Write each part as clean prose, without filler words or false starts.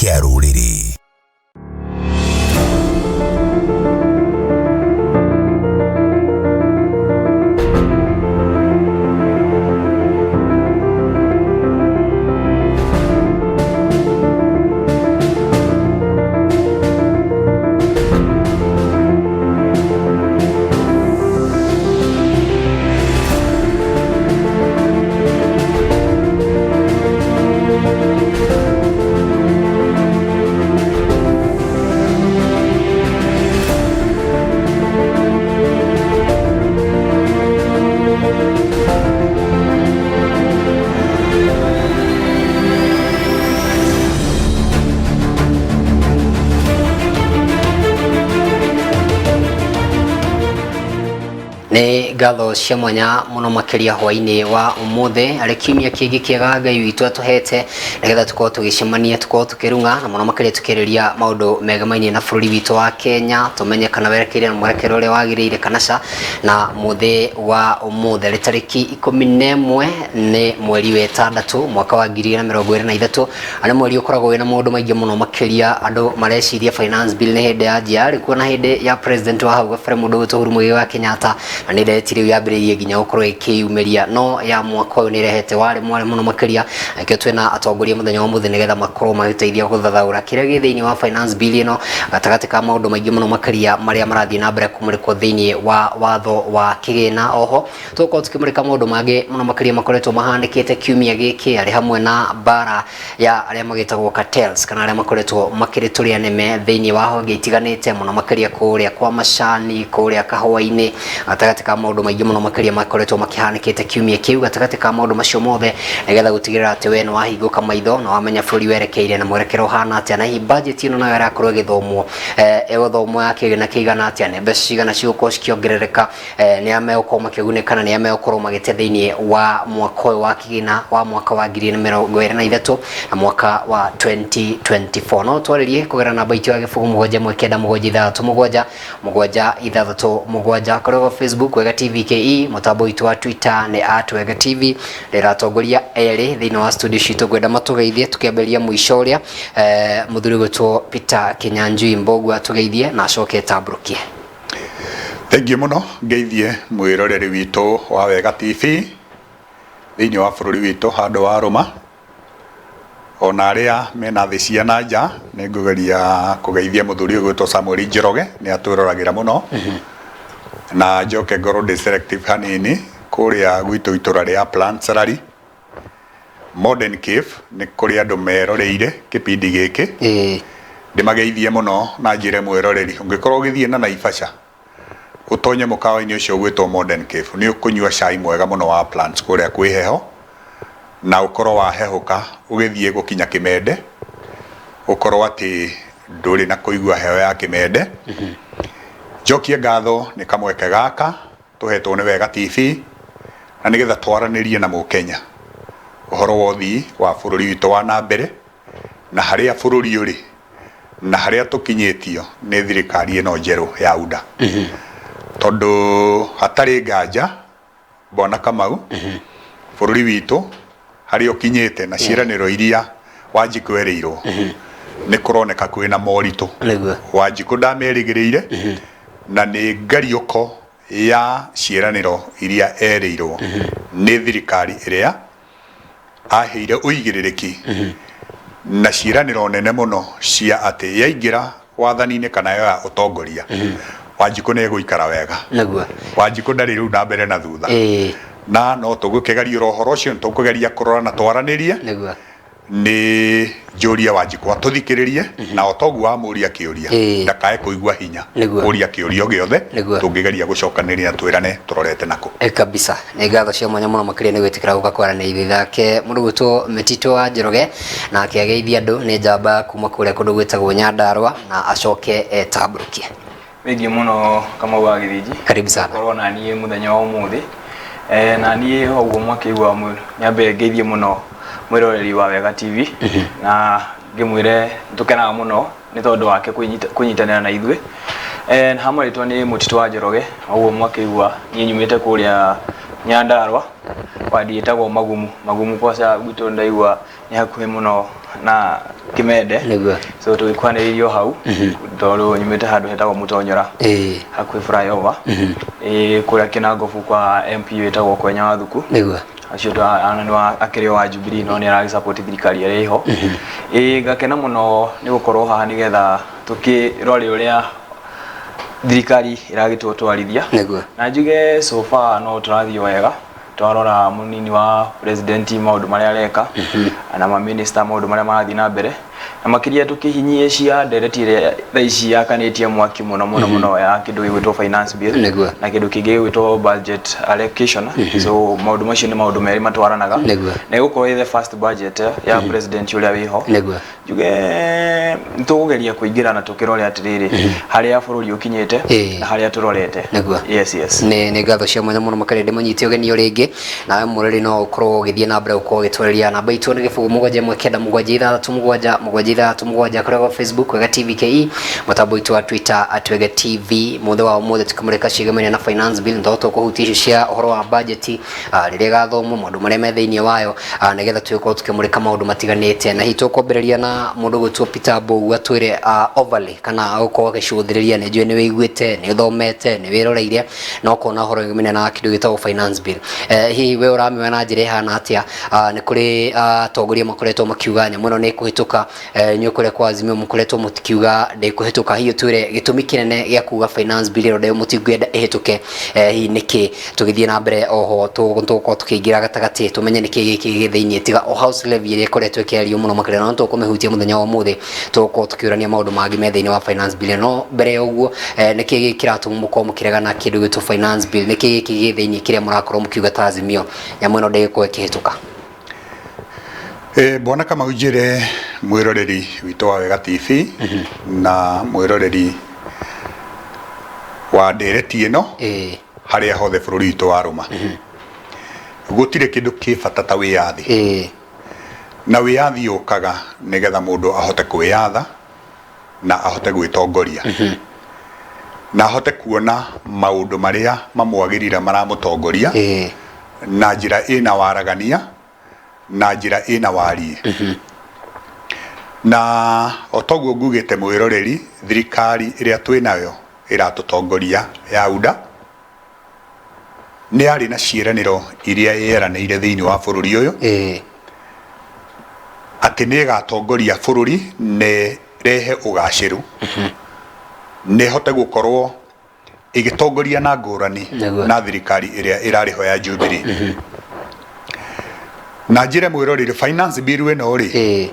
Kĩa rũrĩrĩ. Nĩ ngatho cia mwanya mũno makĩria hwainĩ wa ũmũthĩ, arĩ kiumia kĩngĩ kĩega Ngai witũ atũhete nĩgetha tũkorwo tũgĩcemania, tũkorwo tũkĩrung'a na mũno makĩria tũkĩarĩria maũndũ megemainie na bũrũri witũ wa Kenya, tũmenye kana werekeire na mwerekera ũrĩa wagĩrĩire kana ca. Na mũthĩ wa ũmũthĩ arĩ tarĩki 11 nĩ mweri wa 6 mwaka wa 2023, na nĩ mweri ũkoragwo wĩna maũndũ maingĩ mũno makĩria. Andũ mareciria finance bill nĩ hĩndĩ yanjia, yarĩ kuo na hĩndĩ ya president wa hau gabere mũndũ ũgwĩtwo Uhuru Muigai wa Kenyatta, na nĩ ndereti rĩu yambĩrĩirie nginya gũkorwo ĩkĩyumĩria, no ya mwaka ũyũ nĩ ĩrehete warĩ mwarĩ mũno makĩria. Nakĩo twĩna atongoria mũthenya wa ũmũthĩ nĩgetha makorwo magĩteithia gũthathaũra kĩrĩa gĩ thĩinĩ wa finance bill ĩno, gatagatĩ ka maũndũ maingĩ mũno makĩria marĩa marathiĩ na mbere kũmũrĩkwo thĩinĩ wa watho wa kĩgĩna. Oho tũgũkorwo tũkĩmũrĩka maũndũ mangĩ mũno makĩria makoretwo mahanĩkĩte kiumia gĩkĩ, arĩ hamwe na mbara ya arĩa magĩtagwo cartels, kana arĩa makoretwo makĩrĩ tũrĩa nĩme thĩinĩ wa honge itiganĩte mũno makĩria kũrĩa kwa macani, kũrĩa kahũa-inĩ, gatagatĩ ka maũndũ maingĩ mũno makĩria makoretwo makĩhanĩkĩte kiumia kĩu. Gatagatĩ ka maũndũ macio mothe, nĩgetha gũtigĩrĩra atĩ we nĩ wahingũka maitho na wamenya bũrũri werekeire na mwerekero ũhana atĩa, na hihi budget ĩno nayo ĩrakorwo ĩgĩthomwo, ĩgũthomwo ya kĩgĩna kĩigana atĩa, nĩ mbeca cigana cigũkorwo cikĩongerereka, nĩ a megũkorwo makĩgunĩka na nĩ a megũkorwo magĩte thĩinĩ wa mwaka ũyũ wa kĩgĩna wa mwaka wa 2023 na mwaka wa 2024. No twarĩrie kũgerera namba itũ ya 0 7 9 7 6 7 7 6 7, kũrĩ Facebook Wega TV KE, mũtambo witũ wa Twitter nĩ at Wega TV. Ndĩratongoria erĩ thĩinĩ wa studio citũ ngwenda matũgeithie, tũkĩambĩrĩria mũico ũrĩa mũthuri gwĩtwo Peter Kinyanjui Mbogua atũgeithie na acoke tambũrũkie. Thengiũ mũno, ngeithie mwĩroreri witũ wa Wega TV thĩinĩ wa bũrũri witũ handũ wa rũma, ona arĩa mena thĩ cia na nja. Nĩ ngũgeria kũgeithia mũthuri ũyũ gwĩtwo Samuel Njoroge, nĩ atwĩroragĩra mũno, na njoke ngorwo ndĩ selective hanini kũrĩa gwitũ itũra rĩa Plant Salary Modern Cave, nĩ kũrĩ andũ meroreire kĩbindi gĩkĩ. Ndĩmageithie mũno na njĩre mwĩroreri, ũngĩkorwo ũgĩthiĩ na Naivasha, ũtonye mũkawa-inĩ ũcio ũgwĩtwo Modern Cave, nĩ ũkũnyua cai mwega mũno wa plants kũrĩa kwĩ heho, na ũkorwo wahehũka ũgĩthiĩ gũkinya Kĩmende, ũkorwo atĩ ndũrĩ na kũigua heho ya Kĩmende. Njokie ngatho nĩ kamweke gaka tũhetwo nĩ Wega TV na nĩgetha twaranĩrie na mũkenya ũhoro wa ũthii wa bũrũri witũ wa na mbere, na harĩa bũrũri ũrĩ na harĩa tũkinyĩtio nĩ thirikari ĩno njerũ ya UDA, tondũ hatarĩ nganja, Bwana Kamau, bũrũri witũ harĩa ũkinyĩte na ciĩranĩro iria Wanjikũ erĩirwo, nĩ kũroneka kwĩna moritũ. Wanjikũ ndamerĩgĩrĩire, na nĩ ngariũko ya ciĩranĩro iria erĩirwo nĩ thirikari ĩrĩa aheire ũigĩrĩrĩki, na ciĩranĩro nene mũno cia atĩ yaingĩra wathani-inĩ kana yoya ũtongoria, Wanjikũ nĩ egũikara wega. Wanjikũ ndarĩ rĩu na mbere na thutha. Na no tũgũkĩgariũra ũhoro ũcio, nĩ tũkũgeria kũrora na twaranĩrie. Nĩ njũrie Wanjikũ atũthikĩrĩrie, na o toguo wamũria kĩũria, ndakae kũigua hinya kũria kĩũria o gĩothe. Tũngĩgeria gũcokanĩrĩria na twĩrane tũrorete nakũ. Kabisa, nĩ ngatho cia mwanya mũno makĩria nĩ gwĩtĩkĩra gũka kwaranĩria nake mũndũ gwĩtwo Mĩtitũ wa Njoroge, nake ageithia andũ nĩ njamba kuma kũrĩa kũndũ gwĩtagwo Nyandarua, na acoke etambũrũkie. Thengiũ mũno, Kamau wa Gĩthĩnji. Karibu sana. Gũkorwo na niĩ mũthenya wa ũmũthĩ. Na niĩ o ũguo mwakĩigua, nyambe ngeithie mũno mwĩroreri wa Wega TV na ngĩmwĩre tũkenaga mũno nĩ tondũ wake kũnyitanĩra na ithuĩ. Na ha marĩtwa nĩ Mũtitũ wa Njoroge, o ũguo mwakĩigua, niĩ nyumĩte kũrĩa Nyandarua, wadi ĩtagwo Magumu. Magumu kwaca gwitũ ndaigua nĩ hakuhĩ mũno na Kimende. Nĩguo. So tũgĩkuhanĩrĩirio hau tondũ nyumĩte handũ hetagwo Mũtonyora, hakuhĩ flyover. Kũrĩa Kĩnangobu kwa MP wĩtagwo Kwenya wa Thuku. Nĩguo. Acio ana nĩ akĩrĩ o wa Jubilee, no nĩ aragĩsupport thirikari ĩrĩa ĩho. Ngakena mũno nĩ gũkorwo haha nĩgetha tũkĩrore ũrĩa thirikari ĩragĩtũtwarithia. Nĩguo. Na njuge so far no tũrathiĩ wega, twarora mũnini wa president maũndũ marĩa areka na maminista maũndũ marĩa marathiĩ na mbere, na makĩria tũkĩhinyie cia ndereti ĩrĩa thaa ici yakanĩtie mwaki mũno mũno mũno ya kĩndũ gĩgwĩtwo finance bill Nĩguo. na kĩndũ kĩngĩ gĩgwĩtwo budget allocation. So maũndũ macio nĩ maũndũ merĩ matwaranaga. Nĩguo. Na ĩgũkorwo ĩ the first budget ya president ũrĩa wĩho. Nĩguo. Njuge nĩtũkũgeria kũingĩra na tũkĩrore atĩrĩrĩ, harĩa bũrũri ũkinyĩte na harĩa tũrorete. Nĩguo. Yes. Nĩ ngatho cia mwanya mũno makĩria ndĩmũnyite ũgeni o rĩngĩ. Nawe mũrori no ũkorwo ũgĩthiĩ na mbere gũkorwo ũgĩtwarĩria. Namba itũ nĩ 071967776 kũrĩa gwa Facebook Wega TV KE, mũtambo witũ wa Twitter at Wega TV. Mũthĩ wa ũmũthĩ tũkĩmũrĩka ciĩgamania na finance bill, no tũkũhutia icio cia ũhoro wa budget, rĩrĩa ĩgathomwo, maũndũ marĩa me thĩinĩ wayo, nĩgetha tũgĩkorwo tũkĩmũrĩka maũndũ matiganĩte. Na hihi tũkwambĩrĩria na mũndũ gwĩtwo Peter Mbũgu atwĩre overlay kana gũkorwo agĩcũthĩrĩria. Nĩ njũĩ nĩ wĩiguĩte, nĩ ũthomete, nĩ wĩroreire na ũkona ũhoro wĩgĩmania na kĩndũ gĩtagwo finance bill. Hihi we ũramĩoya na njĩra ĩhana atĩa? Nĩ kũrĩ atongoria makoretwo makiuga nyamũ ĩno nĩ ĩkũhĩtũka. Inyuĩ kũrĩa kwa Azimio mũkoretwo mũtikiuga ndĩkũhĩtũka. Hihi ũtwĩre gĩtũmi kĩnene gĩa kuga finance bill ĩno mũtingĩenda ĩhĩtũke, hihi nĩkĩ? Tũgĩthiĩ na mbere oho tũgũkorwo tũkĩingĩra gatagatĩ tũmenye nĩkĩ gĩkĩ gĩ thĩinĩ, tiga o house levy ĩrĩa ĩkoretwo ĩkĩario mũno makĩria, no tũkũmĩhutia mũthenya wa ũmũthĩ. Tũgũkorwo tũkĩũrania maũndũ mangĩ me thĩinĩ wa finance bill. No mbere ya ũguo, nĩkĩ gĩkĩ kĩratũma mũkorwo mũkĩregana kĩndũ gĩtwo finance bill? Nĩkĩ gĩkĩ gĩ thĩinĩ kĩrĩa mũrakorwo mũkiuga ta Azimio nyamũ ĩno ndĩgĩkorwo ĩkĩhĩtũka? Bwana Kamau, njĩre mwĩroreri witũ wa Wega TV na mwĩroreri wa ndereti ĩno harĩa hothe bũrũri witũ warũma, gũtirĩ kĩndũ kĩ bata ta wĩyathi. Na wĩyathi ũkaga nĩgetha mũndũ ahote kwĩyatha na ahote gwĩtongoria na ahote kuona maũndũ marĩa mamwagĩrĩire maramũtongoria na njĩra ĩna waragania na njĩra ĩna wariĩ. Na o toguo ngugĩte, mwĩroreri, thirikari ĩrĩa twĩnayo ĩratũtongoria ya UDA nĩ yarĩ na ciĩranĩro iria yeranĩire thĩinĩ wa bũrũri ũyũ atĩ nĩ ĩgatongoria bũrũri na ĩrehe ũgacĩru, na ĩhote gũkorwo ĩgĩtongoria na ngũrani na thirikari ĩrĩa ĩrarĩ ho ya Jubilee. Na njĩre mwĩroreri, finance bill ĩno rĩ,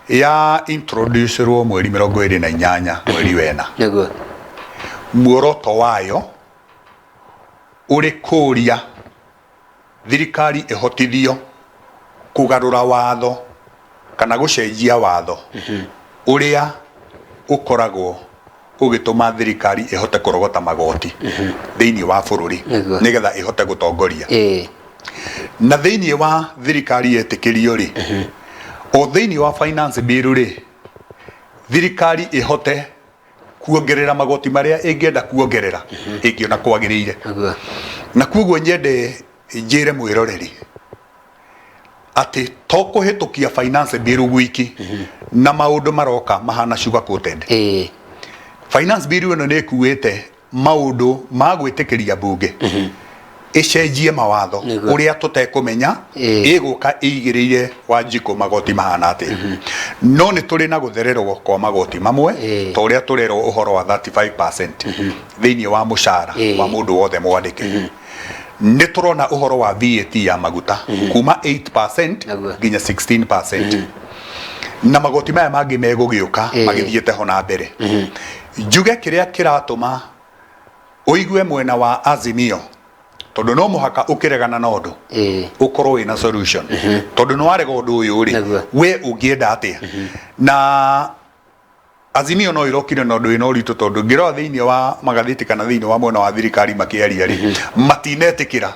ya introducirwo mweri 28 mweri wena. Muoroto wayo ũrĩ kũria thirikari ĩhotithio kũgarũra watho kana gũcenjia watho ũrĩa ũkoragwo ũgĩtũma thirikari ĩhote kũrogota magoti thĩinĩ wa bũrũri nĩgetha ĩhote gũtongoria. Na thĩinĩ wa thirikari yetĩkĩrio rĩ, o thĩinĩ wa finance bill rĩ, thirikari ĩhote kuongerera magoti marĩa ĩngĩenda kuongerera ĩngĩona kwagĩrĩire. Na koguo nyende njĩre mwĩroreri atĩ to kũhĩtũkia finance bill gwiki na maũndũ maroka mahana sugar coated. Finance bill ĩno nĩ ĩkuĩte maũndũ ma gwĩtĩkĩria mbunge ĩcenjie mawatho ũrĩa tũtekũmenya ĩgũka ĩigĩrĩire Wanjikũ magoti mahana atĩa. No nĩ tũrĩ na gũthererwo kwa magoti mamwe, ta ũrĩa tũrerwo ũhoro wa 35% thĩinĩ wa mũcara wa mũndũ wothe mwandĩke. Nĩ tũrona ũhoro wa VAT ya maguta kuma 8% nginya 16%, na magoti maya mangĩ megũgĩũka magĩthiĩte ho na mbere. Njuge kĩrĩa kĩratũma ũigue mwena wa Azimio, tondũ no mũhaka ũkĩregana na ũndũ ũkorwo wĩna solution, tondũ nĩ warega ũndũ ũyũ rĩ, we ũngĩenda atĩa? Na Azimio no ĩrokire na ũndũ wĩna ũritũ, tondũ ngĩrora thĩinĩ wa magathĩti kana thĩinĩ wa mwena wa thirikari makĩaria rĩ, matinetĩkĩra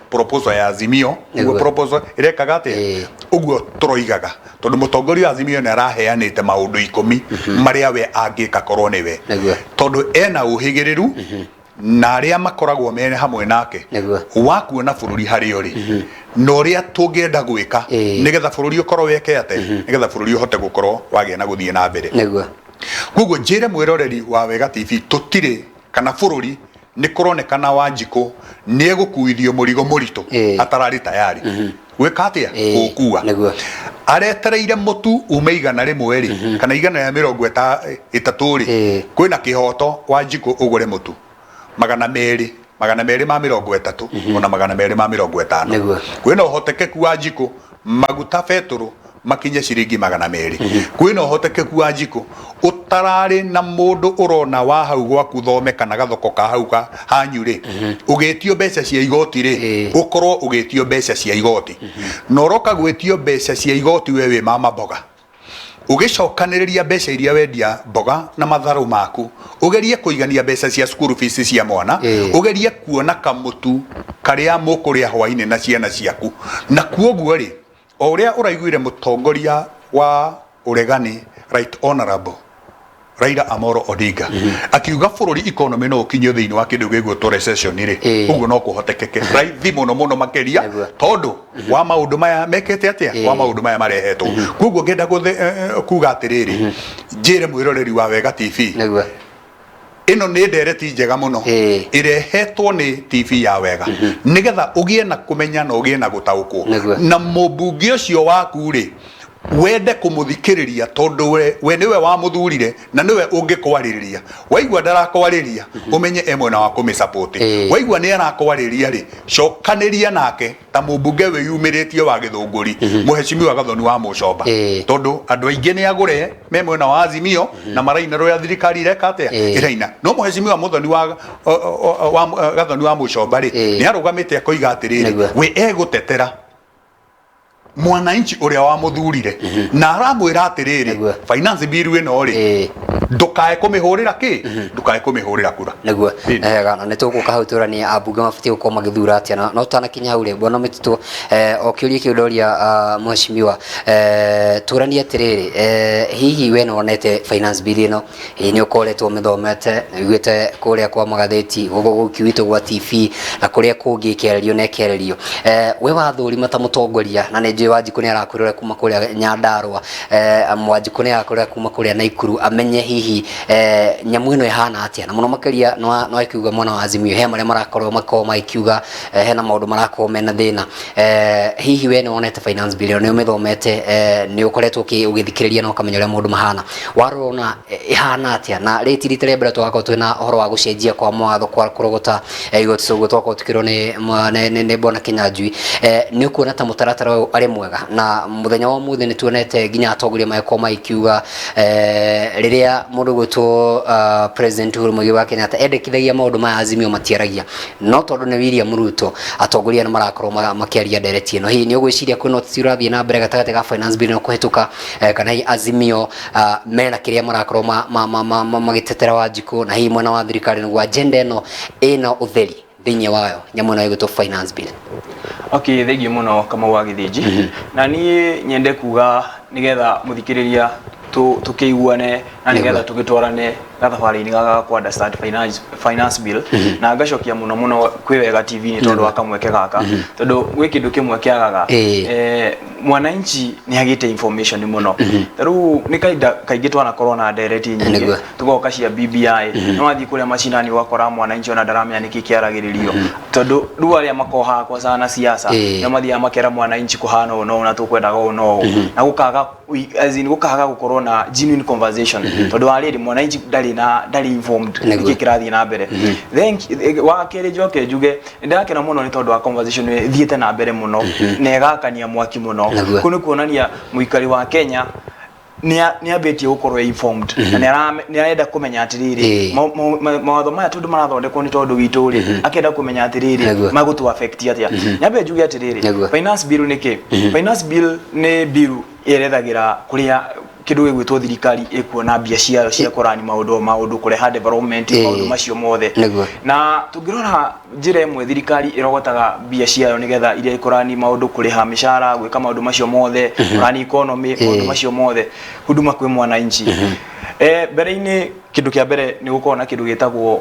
proposal ya Azimio. Ũguo proposal ĩrekaga atĩa? Ũguo tũroigaga, tondũ mũtongoria wa Azimio nĩ araheanĩte maũndũ 10 marĩa we angĩka korwo nĩwe, tondũ ena ũhĩgĩrĩru. Na arĩa makoragwo me hamwe nake wa kuona bũrũri harĩa ũrĩ na ũrĩa tũngĩenda gwĩka nĩgetha bũrũri ũkorwo weke atĩ, nĩgetha bũrũri ũhote gũkorwo wagĩa na gũthiĩ na mbere. Koguo njĩre mwĩroreri wa Wega TV, tũtirĩ kana bũrũri nĩ kũronekana Wanjikũ nĩ egũkuithio mũrigo mũritũ atararĩ tayari gwĩka atĩa, gũkua. Aretereire mũtu ume 100 rĩ, kana 130 rĩ, kwĩna kĩhoto Wanjikũ ũgũre mũtu 200, 230, ona 250. Kwĩna ũhotekeku Wanjikũ maguta betũrũ makinye ciringi 200. Kwĩna ũhotekeku Wanjikũ ũtararĩ na mũndũ ũrona wa hau gwaku thome kana gathoko ka hau ka hanyu rĩ, ũgĩtio mbeca cia igoti rĩ, ũkorwo ũgĩtio mbeca cia igoti, na ũroka gwĩtio mbeca cia igoti we wĩ mama mboga, ũgĩcokanĩrĩria mbeca iria wendia mboga na matharũ maku, ũgerie kũigania mbeca cia school fees cia mwana, ũgerie kuona kamũtu karĩa mũkũrĩa hwainĩ na ciana ciaku. Na kuoguo rĩ, o ũrĩa ũraiguire mũtongoria wa ũregani Right Honorable Raila Amolo Odinga akiuga bũrũri economy no ũkinyio thĩinĩ wa kĩndũ gĩgwĩtwo recession rĩ, ũguo no kũhotekeke raithi mũno mũno makĩria, tondũ wa maũndũ maya mekĩte atĩa, wa maũndũ maya marehetwo. Koguo ngenda kuga atĩrĩrĩ, njĩre mwĩroreri wa Wega TV, ĩno nĩ ndereti njega mũno ĩrehetwo nĩ TV ya Wega, nĩgetha ũgĩe na kũmenya na ũgĩe na gũtaũkwo na mũmbunge ũcio waku rĩ, wende kũmũthikĩrĩria, tondũ we nĩwe wamũthurire na nĩwe ũngĩkwarĩrĩria. Waigua ndarakwarĩria, ũmenye e mwena wa kũmĩsupport. Waigua nĩ arakwarĩria rĩ, cokanĩria nake ta mũmbunge wĩyumĩrĩtie wa Gĩthũngũri, mũhecimiwa Gathoni wa Mũcomba, tondũ andũ aingĩ nĩ agũre me mwena wa Azimio na maraina rũrĩa thirikari ireka atĩa, ĩraina. No mũhecimiwa Mũthoni wa Gathoni wa Mũcomba rĩ, nĩ arũgamĩte akoiga atĩrĩrĩ, we egũtetera mwananchi ũrĩa wamũthurire, na aramwĩra atĩrĩrĩ, finance bill ĩno rĩ, ndũkae kũmĩhũrĩra kĩ, ndũkae kũmĩhũrĩra kura. Nĩguo. Ega, na nĩ tũgũka hau tũranie ambunge mabatiĩ gũkorwo magĩthura atĩa, na no tũtanakinya hau rĩ, bwana Mĩtitũ, o kĩũria kĩu ndoria, mheshimiwa, tũranie atĩrĩrĩ, hihi we nĩwonete finance bill ĩno? Hihi nĩ ũkoretwo ũmĩthomete na ũiguĩte kũrĩa kwa magathĩti, gũkũ gũkũ gwitũ gwa TV na kũrĩa kũngĩ ĩkĩarĩrio na ĩkĩarĩrio? We wathũrima ta mũtongoria, na nĩ njũĩ Wanjikũ nĩ arakwĩrora kuma kũrĩa Nyandarũa, Wanjikũ nĩ arakwĩrora kuma kũrĩa Naikuru, amenye hihi nyamũ ĩno ĩhana atĩa, na mũno makĩria no akiuga mwena wa Azimio he marĩa marakorwo makorwo magĩkiuga, hena maũndũ marakorwo mena thĩna. Hihi we nĩ wonete finance bill ĩno, nĩ ũmĩthomete, nĩ ũkoretwo ũgĩthikĩrĩria na ũkamenya ũrĩa maũndũ mahana? Warora ona ĩhana atĩa? Na rĩrĩ ti rita rĩa mbere tũgakorwo twĩna ũhoro wa gũcenjia kwa mawatho kwa kũrogota igoti, ũguo twakorwo tukĩrwo nĩ bwana Kinyanjui. Nĩ ũkuona ta mũtaratara ũyũ arĩ mwega? Na mũthenya wa ũmũthĩ nĩ tuonete nginya atongoria magĩkorwo magĩkiuga, rĩrĩa mũndũ gwĩtwo President Uhuru Muigai wa Kenyatta endekithagia maũndũ maya, Azimio matiaragia, no tondũ nĩ William Ruto, atongoria nĩ marakorwo makĩaria ndereti ĩno. Hihi nĩ ũgwĩciria kwĩna ũteti ũrathiĩ na mbere gatagatĩ ga finance bill ĩno kũhĩtũka, kana hihi Azimio mena kĩrĩa marakorwo magĩtetera Wanjikũ, na hihi mwena wa thirikari nĩguo agenda ĩno ĩna ũtheri thĩinĩ wayo, nyamũ ĩno ĩgwĩtwo finance bill? Okay, thengiũ mũno Kamau wa Gĩthĩnji. Na niĩ nyende kuga nĩgetha mũthikĩrĩria tũkĩiguane na nĩgetha tũgĩtwarane gathabarĩ-inĩ gaka ga understand finance bill, na ngacokia mũno mũno kwĩ Wega TV nĩ tondũ wa kamweke gaka, tondũ gwĩ kĩndũ kĩmwe kĩagaga, mwananchi nĩ agĩte information mũno. Ta rĩu nĩ kahinda kaingĩ twanakorwo na ndereti nyingĩ, tũgoka cia BBI, no wathiĩ kũrĩa macinani ũgakora mwananchi ona ndaramenya nĩkĩ kĩaragĩrĩrio, tondũ rĩu arĩa makohaga kwa na siasa nĩo mathiaga makera mwananchi kũhana ũũ na ũũ na tũkwendaga ũũ na ũũ, na gũkaga as in gũkaga gũkorwo na genuine conversation, tondũ wa rĩrĩ mwananchi ndarĩ informed nĩkĩ kĩrathiĩ na mbere. Then wa kerĩ, njoke njuge nĩndakena mũno nĩ tondũ wa conversation ĩyo ĩthiĩte na mbere mũno na ĩgakania mwaki mũno. Kũu nĩ kuonania mũikari wa Kenya nĩ ambĩtie gũkorwo e informed na nĩ arenda kũmenya atĩrĩrĩ, mawatho maya tondũ marathondekwo nĩ tondũ witũ rĩ, akenda kũmenya atĩrĩrĩ, magũtũ affect atĩa. Nyambe njuge atĩrĩrĩ, finance bill nĩ kĩ? Finance bill nĩ bill ĩrethagĩra kũrĩa kĩndũ gĩgwĩtwo thirikari ĩkuona mbia ciayo cia kũrani maũndũ maũndũ, kũreha development, maũndũ macio mothe. Na tũngĩrora njĩra ĩmwe thirikari ĩrogotaga mbia ciayo nĩgetha iria ĩkũrani maũndũ, kũrĩha mĩcara, gwĩka maũndũ macio mothe, kũrani economy, maũndũ macio mothe, huduma kwĩ mwananchi. Mbere-inĩ Kĩndũ kĩa mbere nĩ gũkorwo na kĩndũ gĩtagwo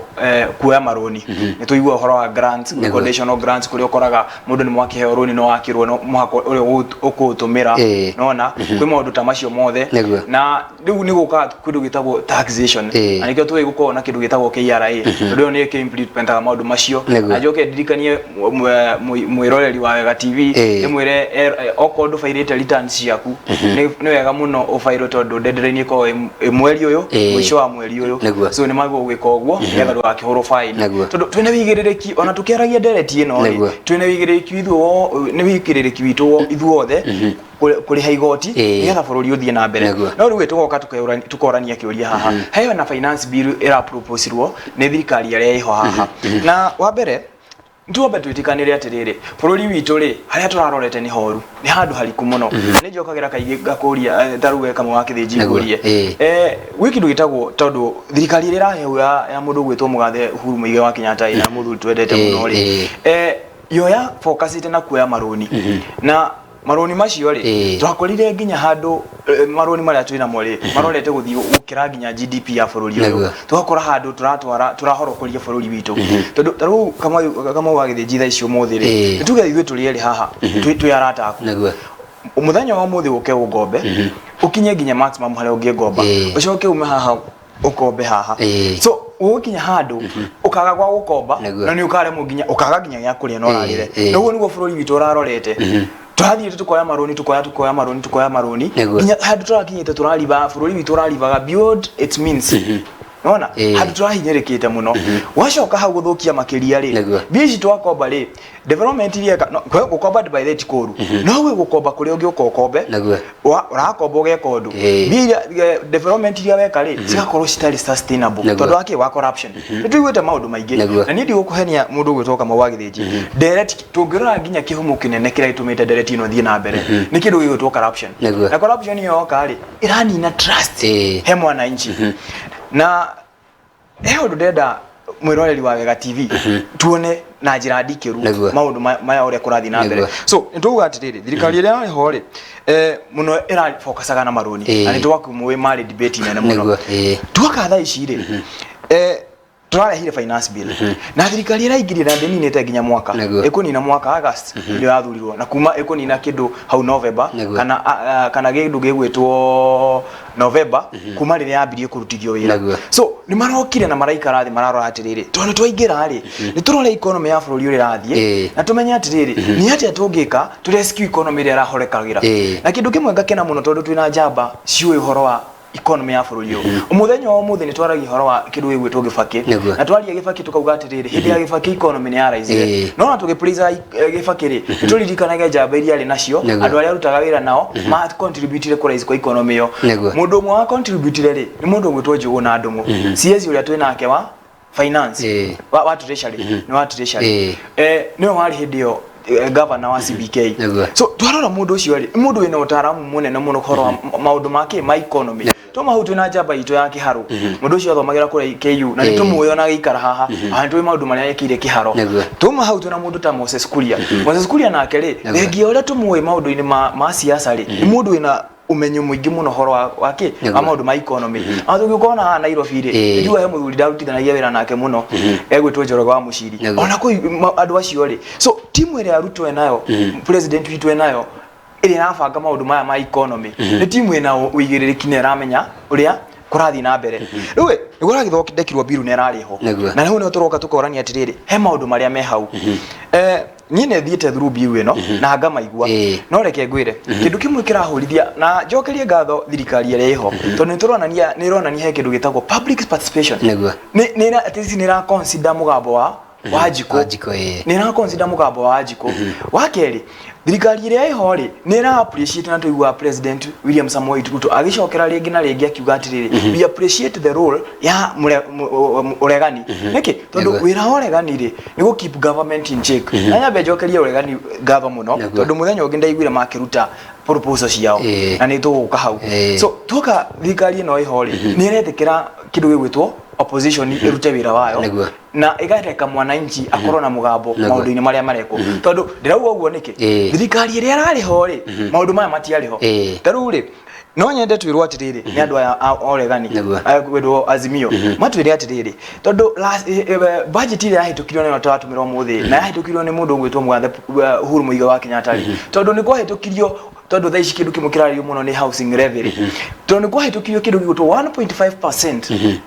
kuoya marũni. Nĩ tũigua ũhoro wa grants, conditional grants, kũrĩa ũkoraga mũndũ nĩ mwakĩheo rũni no wakĩrwo no mũhaka ũrĩa ũkũũtũmĩra. Nona kwĩ maũndũ ta macio mothe. Na rĩu nĩ gũkaga kĩndũ gĩtagwo taxation, na nĩkĩo tũĩ gũkorwo na kĩndũ gĩtagwo KRA, tondũ ĩyo nĩyo ĩkĩ-implementaga maũndũ macio. Na njoke ndirikanie mwĩroreri wa Wega TV, ndĩmwĩre okorwo ndũbairĩte returns ciaku, nĩ wega mũno ũbairwo, tondũ deadline ĩkoragwo ĩ mweri ũyũ, mũico wa mweri ũyũ. So nĩ magĩrĩirwo gwĩka ũguo nĩgetha ndũgakĩhũrwo fine, tondũ twĩna wĩigĩrĩrĩki ona tũkĩaragia ndereti ĩno rĩ, twĩna wĩigĩrĩrĩki ithuĩ, nĩ wĩigĩrĩrĩki witũ ithuothe kũrĩha igoti nĩgetha bũrũri ũthiĩ na mbere. No rĩu tũgoka tũkorania kĩũria haha, heyo na finance bill ĩraproposirwo nĩ thirikari ĩrĩa ĩho haha. Na wa mbere tuombe twĩtĩkanĩre atĩrĩrĩ, bũrũri witũ rĩ, harĩa tũrarorete nĩ horu, nĩ handũ hariku mũno. Na nĩ njokagĩra kaingĩ ngakũria, ta rĩu we Kamau wa Kĩthĩnji, ngũrie, gwĩ kĩndũ gĩtagwo, tondũ thirikari ĩrĩa ĩrahehu ya mũndũ ũgwĩtwo mũgathe Uhuru Muigai wa Kenyatta ĩ, na mũthuri twendete mũno rĩ, yo ya focusĩte na kuoya marũni, na marũni macio rĩ, twakorire nginya handũ marũni marĩa twĩnamo rĩ, marorete gũthiĩ gũkĩra nginya GDP ya bũrũri ũyũ. Tũgakora handũ tũratwara tũrahorokoria bũrũri witũ, tondũ ta rĩu Kamau wa Gĩthĩnji, thaa ici ũmũthĩ rĩ, nĩ tuge ithuĩ tũrĩ erĩ haha, twĩ arata aku, mũthenya wa ũmũthĩ ũke ũngombe ũkinye nginya maximum harĩa ũngĩngomba, ũcoke ume haha ũkombe haha, so ũgũkinya handũ ũkaga gwa gũkomba, na nĩ ũkaremwo nginya ũkaga nginya gĩa kũrĩa na ũrarĩre. Na ũguo nĩguo bũrũri witũ ũrarorete. Tũrathiĩte tukoya marũni, tukoya, tukoya marũni, tukoya marũni, nginya handũ tũrakinyĩte tũrariba, bũrũri witũ ũraribaga beyond its means. Nona handũ tũrahinyĩrĩkĩte mũno, wacoka hau gũthũkia makĩria rĩ, mbia ici twakomba rĩ, development iria no, gũkomba by the way ti kũru, no gwĩ gũkomba kũrĩa ũngĩũka ũkombe, ũrakomba ũgeka ũndũ, mbia iria development iria weka rĩ, cigakorwo citarĩ sustainable, tondũ wa kĩ? Wa corruption. Nĩ tũiguĩte maũndũ maingĩ. Na niĩ ndigũkũhenia, mũndũ ũgwĩtwo Kamau wa Gĩthĩnji, ndereti tũngĩrora nginya kĩhumo kĩnene kĩrĩa gĩtũmĩte ndereti ĩno ĩthiĩ na mbere nĩ kĩndũ gĩgwĩtwo corruption. Na corruption ĩyo yoka rĩ, ĩranina trust he mwananchi. Na he ũndũ ndenda mwĩroreri wa Wega TV tuone na njĩra ndikĩru maũndũ maya ũrĩa kũrathiĩ na mbere. So nĩ tũkuga atĩrĩrĩ, thirikari ĩrĩa yarĩ ho rĩ, mũno ĩrafokacaga na marũni, na nĩ twakũmũĩ marĩ debate nene mũno. Twaka thaa ici rĩ, tũrarehire finance bill na thirikari ĩraingĩrire na ndĩninĩte nginya mwaka, ĩkũnina mwaka August ĩrĩa yathurirwo, na kuma ĩkũnina kĩndũ hau November, kana kana kĩndũ gĩgwĩtwo November, kuma rĩrĩa yambirie kũrutithio wĩra. So nĩ marokire na maraikara thĩ, mararora atĩrĩrĩ, tondũ nĩ twaingĩra rĩ, nĩ tũrore economy ya bũrũri ũrĩa ĩrathiĩ, na tũmenye atĩrĩrĩ, nĩ atĩa tũngĩka tũ rescue economy ĩrĩa ĩrahorekagĩra. Na kĩndũ kĩmwe ngakena mũno, tondũ twĩna njamba ciũĩ ũhoro wa economy ya bũrũri ũyũ. Mũthenya wa ũmũthĩ nĩ twaragia ũhoro wa kĩndũ gĩgwĩtwo Gĩbakĩ, na twaria Gĩbakĩ tũkauga atĩrĩrĩ, hĩndĩ ya Gĩbakĩ economy nĩ yaraicire. No ona tũgĩpraise Gĩbakĩ rĩ, nĩ tũririkanage njamba iria arĩ nacio, andũ arĩa arutaga wĩra nao ma contributire kũraise kwa economy ĩyo. Mũndũ ũmwe wa contributire rĩ, nĩ mũndũ ũgwĩtwo Njũgũna Ndung'u, CS ũrĩa twĩ nake wa finance, wa treasury, nĩ wa treasury, nĩwe warĩ hĩndĩ ĩyo governor wa CBK. So twarora mũndũ ũcio rĩ, nĩ mũndũ wĩna ũtaaramu mũnene mũno ũhoro wa maũndũ ma kĩ ma economy. Toma hau twĩna njamba itũ ya kĩharo, mũndũ ũcio athomagĩra kũrĩa KU na nĩ tũmũĩ ona agĩikara haha, na nĩ tũĩ maũndũ marĩa ekĩire kĩharo. Tuma hau twĩna mũndũ ta Moses Kuria. Moses Kuria nake rĩ, thengia ũrĩa tũmũĩ maũndũ-inĩ ma siasa rĩ, nĩ mũndũ wĩna ũmenyo mũingĩ mũno ũhoro wa kĩ, wa maũndũ ma economy. Na tũngĩkorwo na haha Nairobi rĩ, njua he mũthuri ndarutithanagia wĩra nake mũno egwĩtwo Njoroge wa Mũciri. Ona kũu andũ acio rĩ, so timu ĩrĩa Ruto enayo, president witũ enayo, ĩrĩa ĩrabanga maũndũ maya ma economy, nĩ timu ĩna ũigĩrĩrĩki na ĩramenya ũrĩa kũrathiĩ na mbere. Rĩu ĩ, nĩguo ũragĩthondekirwo biru na ĩrarĩ ho, na rĩu nĩho tũroka tũkorania atĩrĩrĩ, he maũndũ marĩa me hau. Niĩ nĩ thiĩte through biru ĩno na ngamaigua, no reke ngwĩre kĩndũ kĩmwe kĩrahũrithia na njokerie ngatho thirikari ĩrĩa ĩho, tondũ nĩ tũronania, nĩ ĩronania he kĩndũ gĩtagwo public participation. Nĩ at least nĩ ĩra consider mũgambo wa Wanjikũ. Wanjikũ, ĩĩ. Nĩ ĩra consider mũgambo wa Wanjikũ. Wa kerĩ, thirikari ĩrĩa ĩho rĩ, nĩ ĩra appreciate, na tũiguaga President William Samoei Ruto agĩcokera rĩngĩ na rĩngĩ akiuga atĩrĩrĩ, we appreciate the role ya ũregani. Nĩkĩ? Tondũ wĩra wa ũregani rĩ, nĩ gũ keep government in check. Na nyambe njokerie ũregani ngatho mũno, tondũ mũthenya ũngĩ ndaiguire makĩruta proposal ciao, na nĩ tũgũka hau. So tuoka thirikari ĩno ĩho rĩ, nĩ ĩretĩkĩra kĩndũ gĩgwĩtwo Opposition ĩrute wĩra wayo na ĩgareka mwananchi akorwo na mũgambo maũndũ-inĩ marĩa marekwo, tondũ ndĩrauga ũguo nĩkĩ? Thirikari ĩrĩa ĩrarĩ ho rĩ, maũndũ maya matiarĩ ho. Ta rĩu rĩ, no nyende twĩrwo atĩrĩrĩ nĩ andũ aya a ũregani, aya kwĩrwo Azimio, matwĩre atĩrĩrĩ, tondũ budget ĩrĩa yahĩtũkirio nayo tũratũmĩra ũmũthĩ na yahĩtũkirio nĩ mũndũ ũgwĩtwo mũgathe Uhuru Muigai wa Kenyatta rĩ, tondũ nĩ kwahĩtũkirio, tondũ thaa ici kĩndũ kĩmwe kĩrarĩrio mũno nĩ housing levy rĩ, tondũ nĩ kwahĩtũkirio kĩndũ gĩgwĩtwo 1.5%,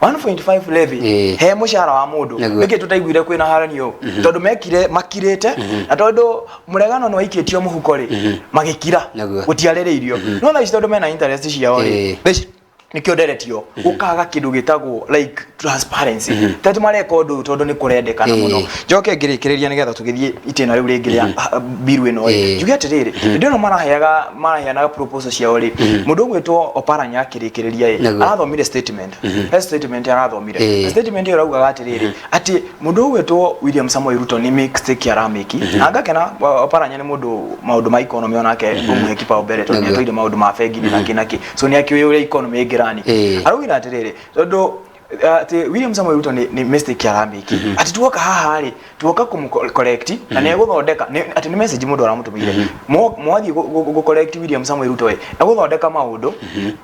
1.5 levy he mũcara wa mũndũ. Nĩkĩ tũtaiguire kwĩna harani ũũ? Tondũ mekire makirĩte, na tondũ mũregano nĩ waikĩtio mũhuko rĩ, magĩkira. Gũtiarĩrĩirio. No thaa ici tondũ mena interest ciao rĩ, thaa ici nĩkĩo nderetio gũkaga kĩndũ gĩtagwo like transparency, tondũ mareka ũndũ ũyũ tondũ nĩ kũrendekana mũno. Njoke ngĩrĩkĩrĩria nĩgetha tũgĩthiĩ itĩna rĩu rĩngĩ rĩa biru ĩno rĩ, njuge atĩrĩrĩ, hĩndĩ ĩno maraheaga maraheanaga proposal ciao rĩ, mũndũ ũgwĩtwo Oparanya akĩrĩkĩrĩria ĩ, arathomire statement, he statement arathomire. Na statement ĩyo ĩraugaga atĩrĩrĩ, atĩ mũndũ ũgwĩtwo William Samoei Ruto nĩ mistake aramĩki. Na ngakena, Oparanya nĩ mũndũ maũndũ ma economy onake ngũmũhe kipaumbele, tondũ nĩatũire maũndũ ma bengi na kĩ na kĩ, so nĩ akĩũĩ ũrĩa economy ĩngĩrani. Araugire atĩrĩrĩ, tondũ atĩ William Samoei Ruto nĩ mistake aramĩki, atĩ tuoka haha rĩ, tuoka kũmũ correct na nĩ egũthondeka, atĩ nĩ message mũndũ aramũtũmĩire. Mwathiĩ gũ correct William Samoei Ruto ĩ, egũthondeka maũndũ,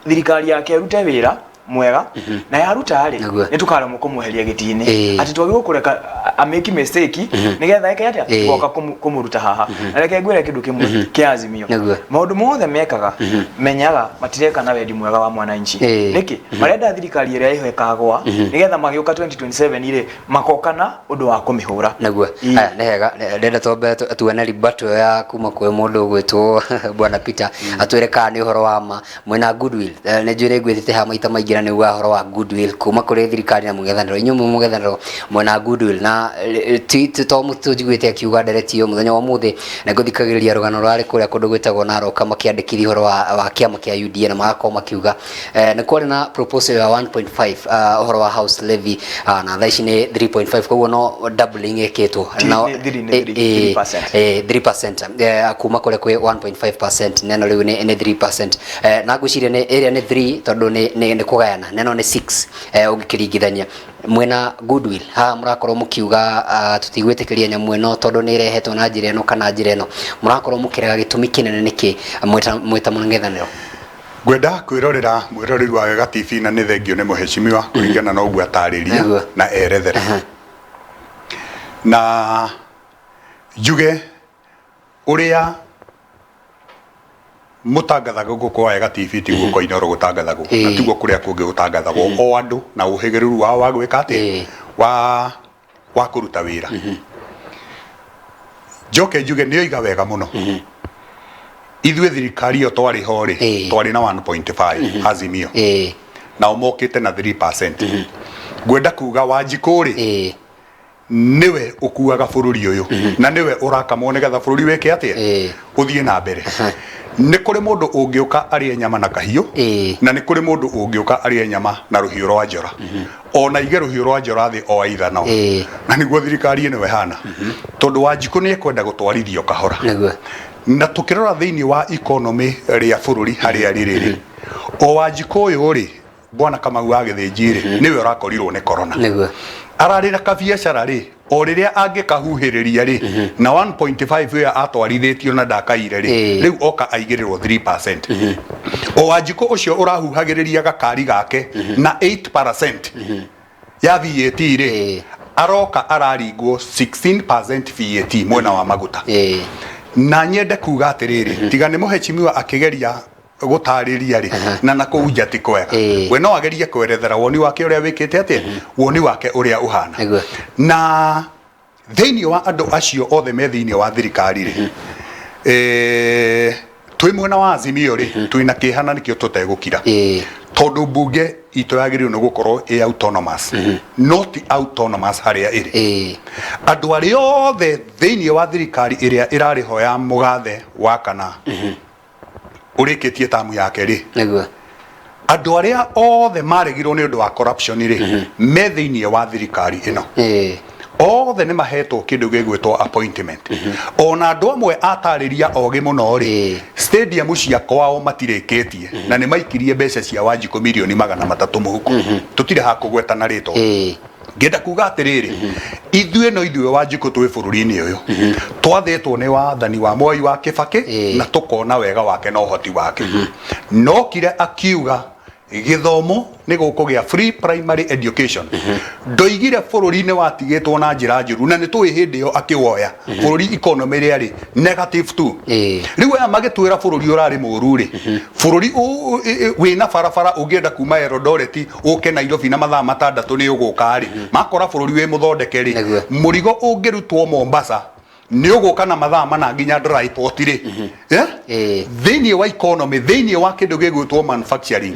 thirikari yake ĩrute wĩra mwega, na yaruta rĩ, nĩ tũkaremwo kũmweheria gĩti-inĩ. Atĩ twagĩrĩirwo kũreka a make mistake nĩgetha eke atĩa? Tũgoka kũmũruta haha. Na reke ngwĩre kĩndũ kĩmwe kĩa Azimio, maũndũ mothe mekaga, menyaga matireka na wendi mwega wa mwananchi. Nĩkĩ marenda thirikari ĩrĩa ĩho ĩkagwa? Nĩgetha magĩũka 2027 rĩ, magoka na ũndũ wa kũmĩhũra. Aya, nĩ hega. Ndĩrenda twambe tuone rebuttal ya kuma kwĩ mũndũ ũgwĩtwo Bwana Peter, atwĩre kana nĩ ũhoro wa ma mwĩna goodwill. Nĩ njũĩ nĩ ngwĩtĩte haha maita maingĩ na nĩ ugaga ũhoro wa goodwill kuma kũrĩ thirikari na mũng'ethanĩro. Inyuĩ mwĩ mũng'ethanĩro mwena goodwill na ti to mũtũ njiguĩte akiuga ndereti ĩyo mũthenya wa ũmũthĩ, na ngũthikagĩrĩria rũgano rwarĩ kũrĩa kũndũ gwĩtagwo Narok makĩandĩkithia ũhoro wa kĩama kĩa UDA, na magakorwo makiuga nĩ kwarĩ na proposal ya 1.5, ũhoro wa house levy, na thaa ici nĩ 3.5, koguo no doubling ĩkĩtwo. Nĩ three, nĩ three, 3%. 3% kuma kũrĩa kwĩ 1.5%, neno rĩu nĩ 3%. Na ngwĩciria nĩ ĩrĩa nĩ 3 tondũ nĩ kũgayana, neno nĩ 6. Ũngĩkĩringithania mwena goodwill haha mũrakorwo mũkiuga tũtigwĩtĩkĩria nyamũ ĩno tondũ nĩ ĩrehetwo na njĩra ĩno kana njĩra ĩno, mũrakorwo mũkĩrega, gĩtũmi kĩnene nĩkĩ mwĩta mũng'ethanĩro? Ngwenda kwĩrorera mwĩroreri wa Wega TV, na nĩ thengio nĩ mũhecimiwa kũringana na ũguo atarĩria na erethera, na njuge ũrĩa mũtangathagwo gũkũ wa Wega TV tiguo kwa Inooro gũtangathagwo, na tiguo kũrĩa kũngĩ gũtangathagwo, o andũ na ũhĩgĩrĩru wao wa gwĩka atĩa, wa kũruta wĩra. Njoke njuge nĩ oiga wega mũno, ithuĩ thirikari ĩyo twarĩ ho rĩ, twarĩ na 1.5 Azimio, nao mokĩte na 3%. Ngwenda kuga Wanjikũ rĩ, nĩwe ũkuaga bũrũri ũyũ na nĩwe ũrakamwo nĩgetha bũrũri wĩke atĩa? Ũthiĩ na mbere. Nĩ kũrĩ mũndũ ũngĩũka arĩe nyama na kahiũ, na nĩ kũrĩ mũndũ ũngĩũka arĩe nyama na rũhiũ rwa njora, ona aige rũhiũ rwa njora thĩ o aithano. Na nĩguo thirikari ĩno ĩhana, tondũ Wanjikũ nĩ ekwenda gũtwarithio kahora. Na tũkĩrora thĩinĩ wa economy rĩa bũrũri harĩa rĩrĩ rĩ, o Wanjikũ ũyũ rĩ, bwana Kamau wa Gĩthĩnji rĩ, nĩwe ũrakorirwo nĩ corona. Ararĩ na kabiacara rĩ, o rĩrĩa angĩkahuhĩrĩria rĩ, na 1.5 ĩyo atwarithĩtio na ndakaire rĩ, rĩu oka aigĩrĩrwo 3%. O Wanjikũ ũcio ũrahuhagĩrĩria gakari gake na 8% ya VAT rĩ, aroka araringwo 16% VAT mwena wa maguta. Na nyende kuga atĩrĩrĩ, tiga nĩ mũhecimiwa akĩgeria gũtarĩria rĩ, na nakũu nja ti kwega. We no agerie kwerethera woni wake ũrĩa wĩkĩte atĩa, woni wake ũrĩa ũhana. Na thĩinĩ wa andũ acio othe me thĩinĩ wa thirikari rĩ, twĩ mwena wa Azimio rĩ, twĩna kĩeha na nĩkĩo tũtegũkira, tondũ mbunge itũ yagĩrĩirwo nĩ gũkorwo ĩ autonomous, no ti autonomous harĩa ĩrĩ. Andũ arĩa othe thĩinĩ wa thirikari ĩrĩa ĩrarĩ ho ya mũgathe wa kana ũrĩkĩtie tamu yake rĩ, andũ arĩa othe maregirwo nĩ ũndũ wa corruption rĩ, me thĩinĩ wa thirikari ĩno. Othe nĩ mahetwo kĩndũ gĩgwĩtwo appointment. Ona andũ amwe atarĩria ogĩ mũno rĩ, stadium cia kwao matirĩkĩtie na nĩ maikirie mbeca cia Wanjikũ mirioni 300 mũhuko. Tũtirĩ ha kũgweta na rĩtwa. Ngĩenda kuga atĩrĩrĩ, ithuĩ no ithuĩ Wanjikũ twĩ bũrũri-inĩ ũyũ twathĩtwo nĩ wathani wa Mwai wa Kĩbakĩ na tũkona wega wake na ũhoti wake. Nokire akiuga gĩthomo nĩ gũkũgĩa free primary education. Ndoigire bũrũri nĩ watigĩtwo na njĩra njũru, na nĩ tũĩ hĩndĩ ĩyo akĩwoya bũrũri economy rĩarĩ negative two. Rĩu aya magĩtwĩra bũrũri ũrarĩ mũru rĩ, bũrũri wĩna barabara ũngĩenda kuma Eldoret ũke Nairobi na mathaa 6 nĩ ũgũka rĩ, makora bũrũri wĩ mũthondeke rĩ, mũrigo ũngĩrutwo Mombasa nĩ ũgũka na mathaa 4 nginya dry port rĩ. Eh? Thĩinĩ wa economy, thĩinĩ wa kĩndũ gĩgwĩtwo manufacturing,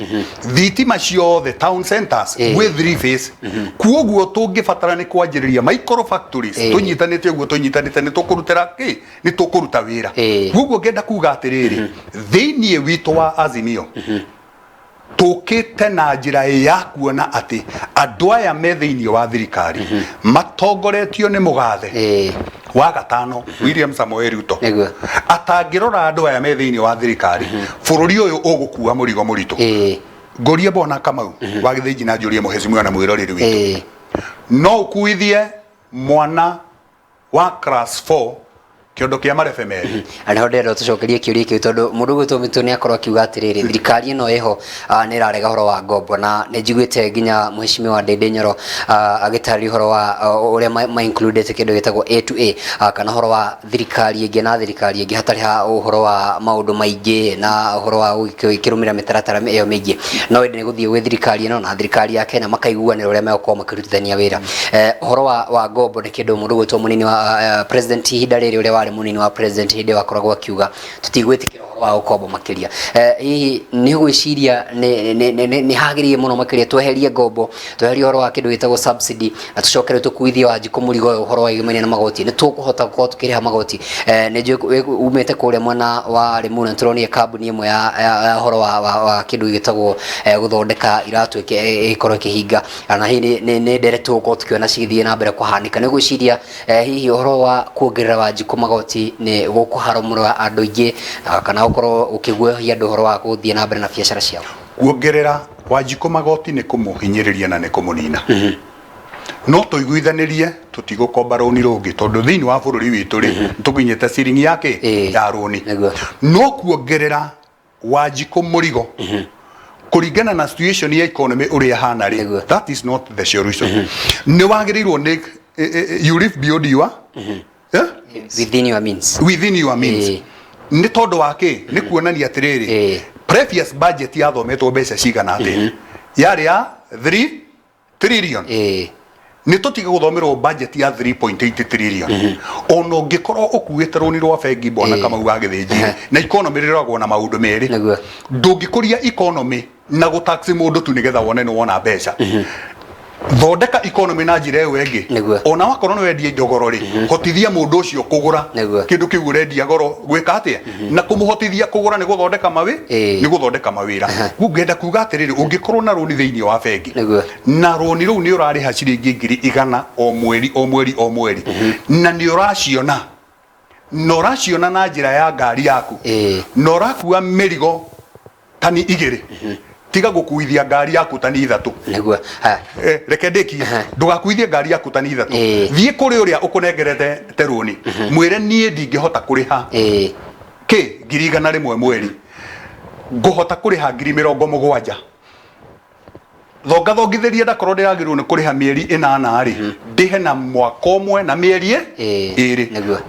thitima ciothe town centers gwĩ three phase. Kuoguo tũngĩbatara nĩ kwanjĩrĩria micro factories. Tũnyitanĩte ũguo tũnyitanĩte nĩ tũkũrutĩra kĩ, nĩ tũkũruta wĩra. Kuoguo ngenda kuga atĩrĩrĩ, thĩinĩ witũ wa Azimio tũkĩte na njĩra ya kuona atĩ andũ aya me thĩinĩ wa thirikari matongoretio nĩ mũgathe wa gatano William Samoei Ruto, atangĩrora andũ aya me thĩinĩ wa thirikari, bũrũri ũyũ ũgũkua mũrigo mũritũ. Ngũrie Bwana Kamau wa Gĩthĩnji na njũrie mũhecimiwa na mwĩroreri witũ, no ũkuithie mwana wa class 4 kĩondo kĩa marebe merĩ? Na nĩho ndĩrenda tũcokerie kĩũria kĩu, tondũ mũndũ ũgwĩtwo Mĩtũ nĩ akorwo akiuga atĩrĩrĩ, thirikari ĩno ĩho nĩ ĩrarega ũhoro wa ngombo, na nĩ njiguĩte nginya mheshimiwa Ndindi Nyoro agĩtarĩria ũhoro wa ũrĩa ma included kĩndũ gĩtagwo A to A, kana ũhoro wa thirikari ĩngĩ na thirikari ĩngĩ hatarĩ ha ũhoro wa maũndũ maingĩ na ũhoro wa gũkĩrũmĩrĩra mĩtaratara ĩyo mĩingĩ, no ĩndĩ nĩ gũthiĩ gwĩ thirikari ĩno na thirikari ya Kenya makaiguanĩra ũrĩa megũkorwo makĩrutithania wĩra. Ũhoro wa ngombo nĩ kĩndũ mũndũ ũgwĩtwo mũnini wa president ihinda rĩrĩ, ũrĩa warĩ mũnini wa president hĩndĩ ĩyo akoragwo akiuga tũtigwĩtĩkĩra ũhoro wa gũkomba makĩria. Hihi nĩ ũgwĩciria nĩ hagĩrĩire mũno makĩria tweherie ngombo, tweherie ũhoro wa kĩndũ gĩtagwo subsidy, na tũcoke rĩu tũkuithie Wanjikũ mũrigo ũyũ ũhoro wĩgĩmainie na magoti, nĩ tũkũhota gũkorwo tũkĩrĩha magoti? Nĩ njũĩ umĩte kũrĩa mwena wa Limuru, nĩ tũronire kambuni ĩmwe ya ũhoro wa kĩndũ gĩtagwo gũthondeka iratũ ĩgĩkorwo ĩkĩhinga, na hihi nĩ ndere tũgũkorwo tũkĩona cigĩthiĩ na mbere kũhanĩka. Nĩ gwĩciria hihi ũhoro wa kuongerera Wanjikũ magoti nĩ gũkũharamũra andũ aingĩ, kana gũkorwo ũkĩguoyohia andũ ũhoro wa gũthiĩ na mbere na biacara ciao? Kuongerera Wanjikũ magoti nĩ kũmũhinyĩrĩria na nĩ kũmũnina. No tũiguithanĩrie tũtigũkomba rũni rũngĩ, tondũ thĩinĩ wa bũrũri witũ rĩ, tũkinyĩte ciringi ya kĩ ya rũni. No kuongerera Wanjikũ mũrigo kũringana na situation ya economy ũrĩa ĩhana rĩ, that is not the solution. Nĩ wagĩrĩirwo nĩ you live beyond your, eh? Within your means. Within your means. Nĩ tondũ wa kĩ? Nĩ kuonania atĩrĩrĩ, previous budget yathometwo mbeca cigana atĩa? Yarĩ ya 3 trillion. Nĩ tũtige gũthomerwo budget ya 3.8 trillion. Ona ũngĩkorwo ũkuĩte rũni rwa bengi, Bwana Kamau wa Gĩthĩnji, na economy rĩroragwo na maũndũ merĩ. Ndũngĩkũria economy na gũtax mũndũ tu nĩgetha wone nĩ wona mbeca. Thondeka economy na njĩra ĩyo ĩngĩ. Ona wakorwo nĩ wendia indo goro rĩ, hotithia mũndũ ũcio kũgũra kĩndũ kĩu ũrendia goro. Gwĩka atĩa na kũmũhotithia kũgũra? Nĩ gũthondeka mawĩ nĩ gũthondeka mawĩra. Ngenda kuga atĩrĩrĩ, ũngĩkorwo na rũni thĩinĩ wa bengi na rũni rũu nĩ ũrarĩha ciringi 100,000 o mweri o mweri o mweri, na nĩ ũraciona na ũraciona na njĩra ya ngari yaku na ũrakua mĩrigo tani 2, tiga gũkuithia ngari yaku tani 3. Haya. Reke ndĩkie. Ndũgakuithie ngari yaku tani 3. Thiĩ kũrĩ ũrĩa ũkũnengerete te rũni, mwĩre niĩ ndingĩhota kũrĩha kĩ 100,000 mweri, ngũhota kũrĩha 70,000. Thongathongithĩria ndakorwo ndĩragĩrĩirwo nĩ kũrĩha mĩeri 8 rĩ, ndĩhe na mwaka ũmwe na mĩeri ĩrĩ.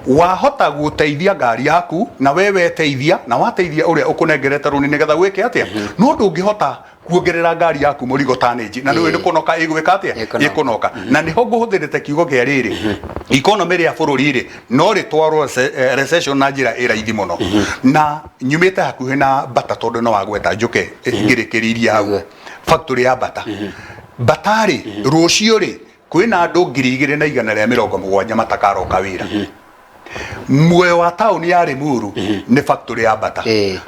Wahota gũteithia ngari yaku na we weteithia na wateithia ũrĩa ũkũnengerete rũni nĩgetha gwĩke atĩa. No ndũngĩhota kuongerera ngari yaku mũrigo tanĩnji na nĩũĩ nĩ kũnoka ĩgwĩka atĩa. Ĩkũnoka. Ĩkũnoka. Na nĩho ngũhũthĩrĩte kiugo kĩa rĩrĩ, economy rĩa bũrũri rĩ no rĩtwarwo recession na njĩra ĩ raithi mũno. Na nyumĩte hakuhĩ na Bata, tondũ no wagweta njũke ngĩrĩkĩrĩirie hau. Factory ya Bata, Bata rĩ, rũciũ rĩ kwĩna andũ 2,170 matakaroka wĩra. Muoyo wa taũni ya Limuru nĩ factory ya Bata,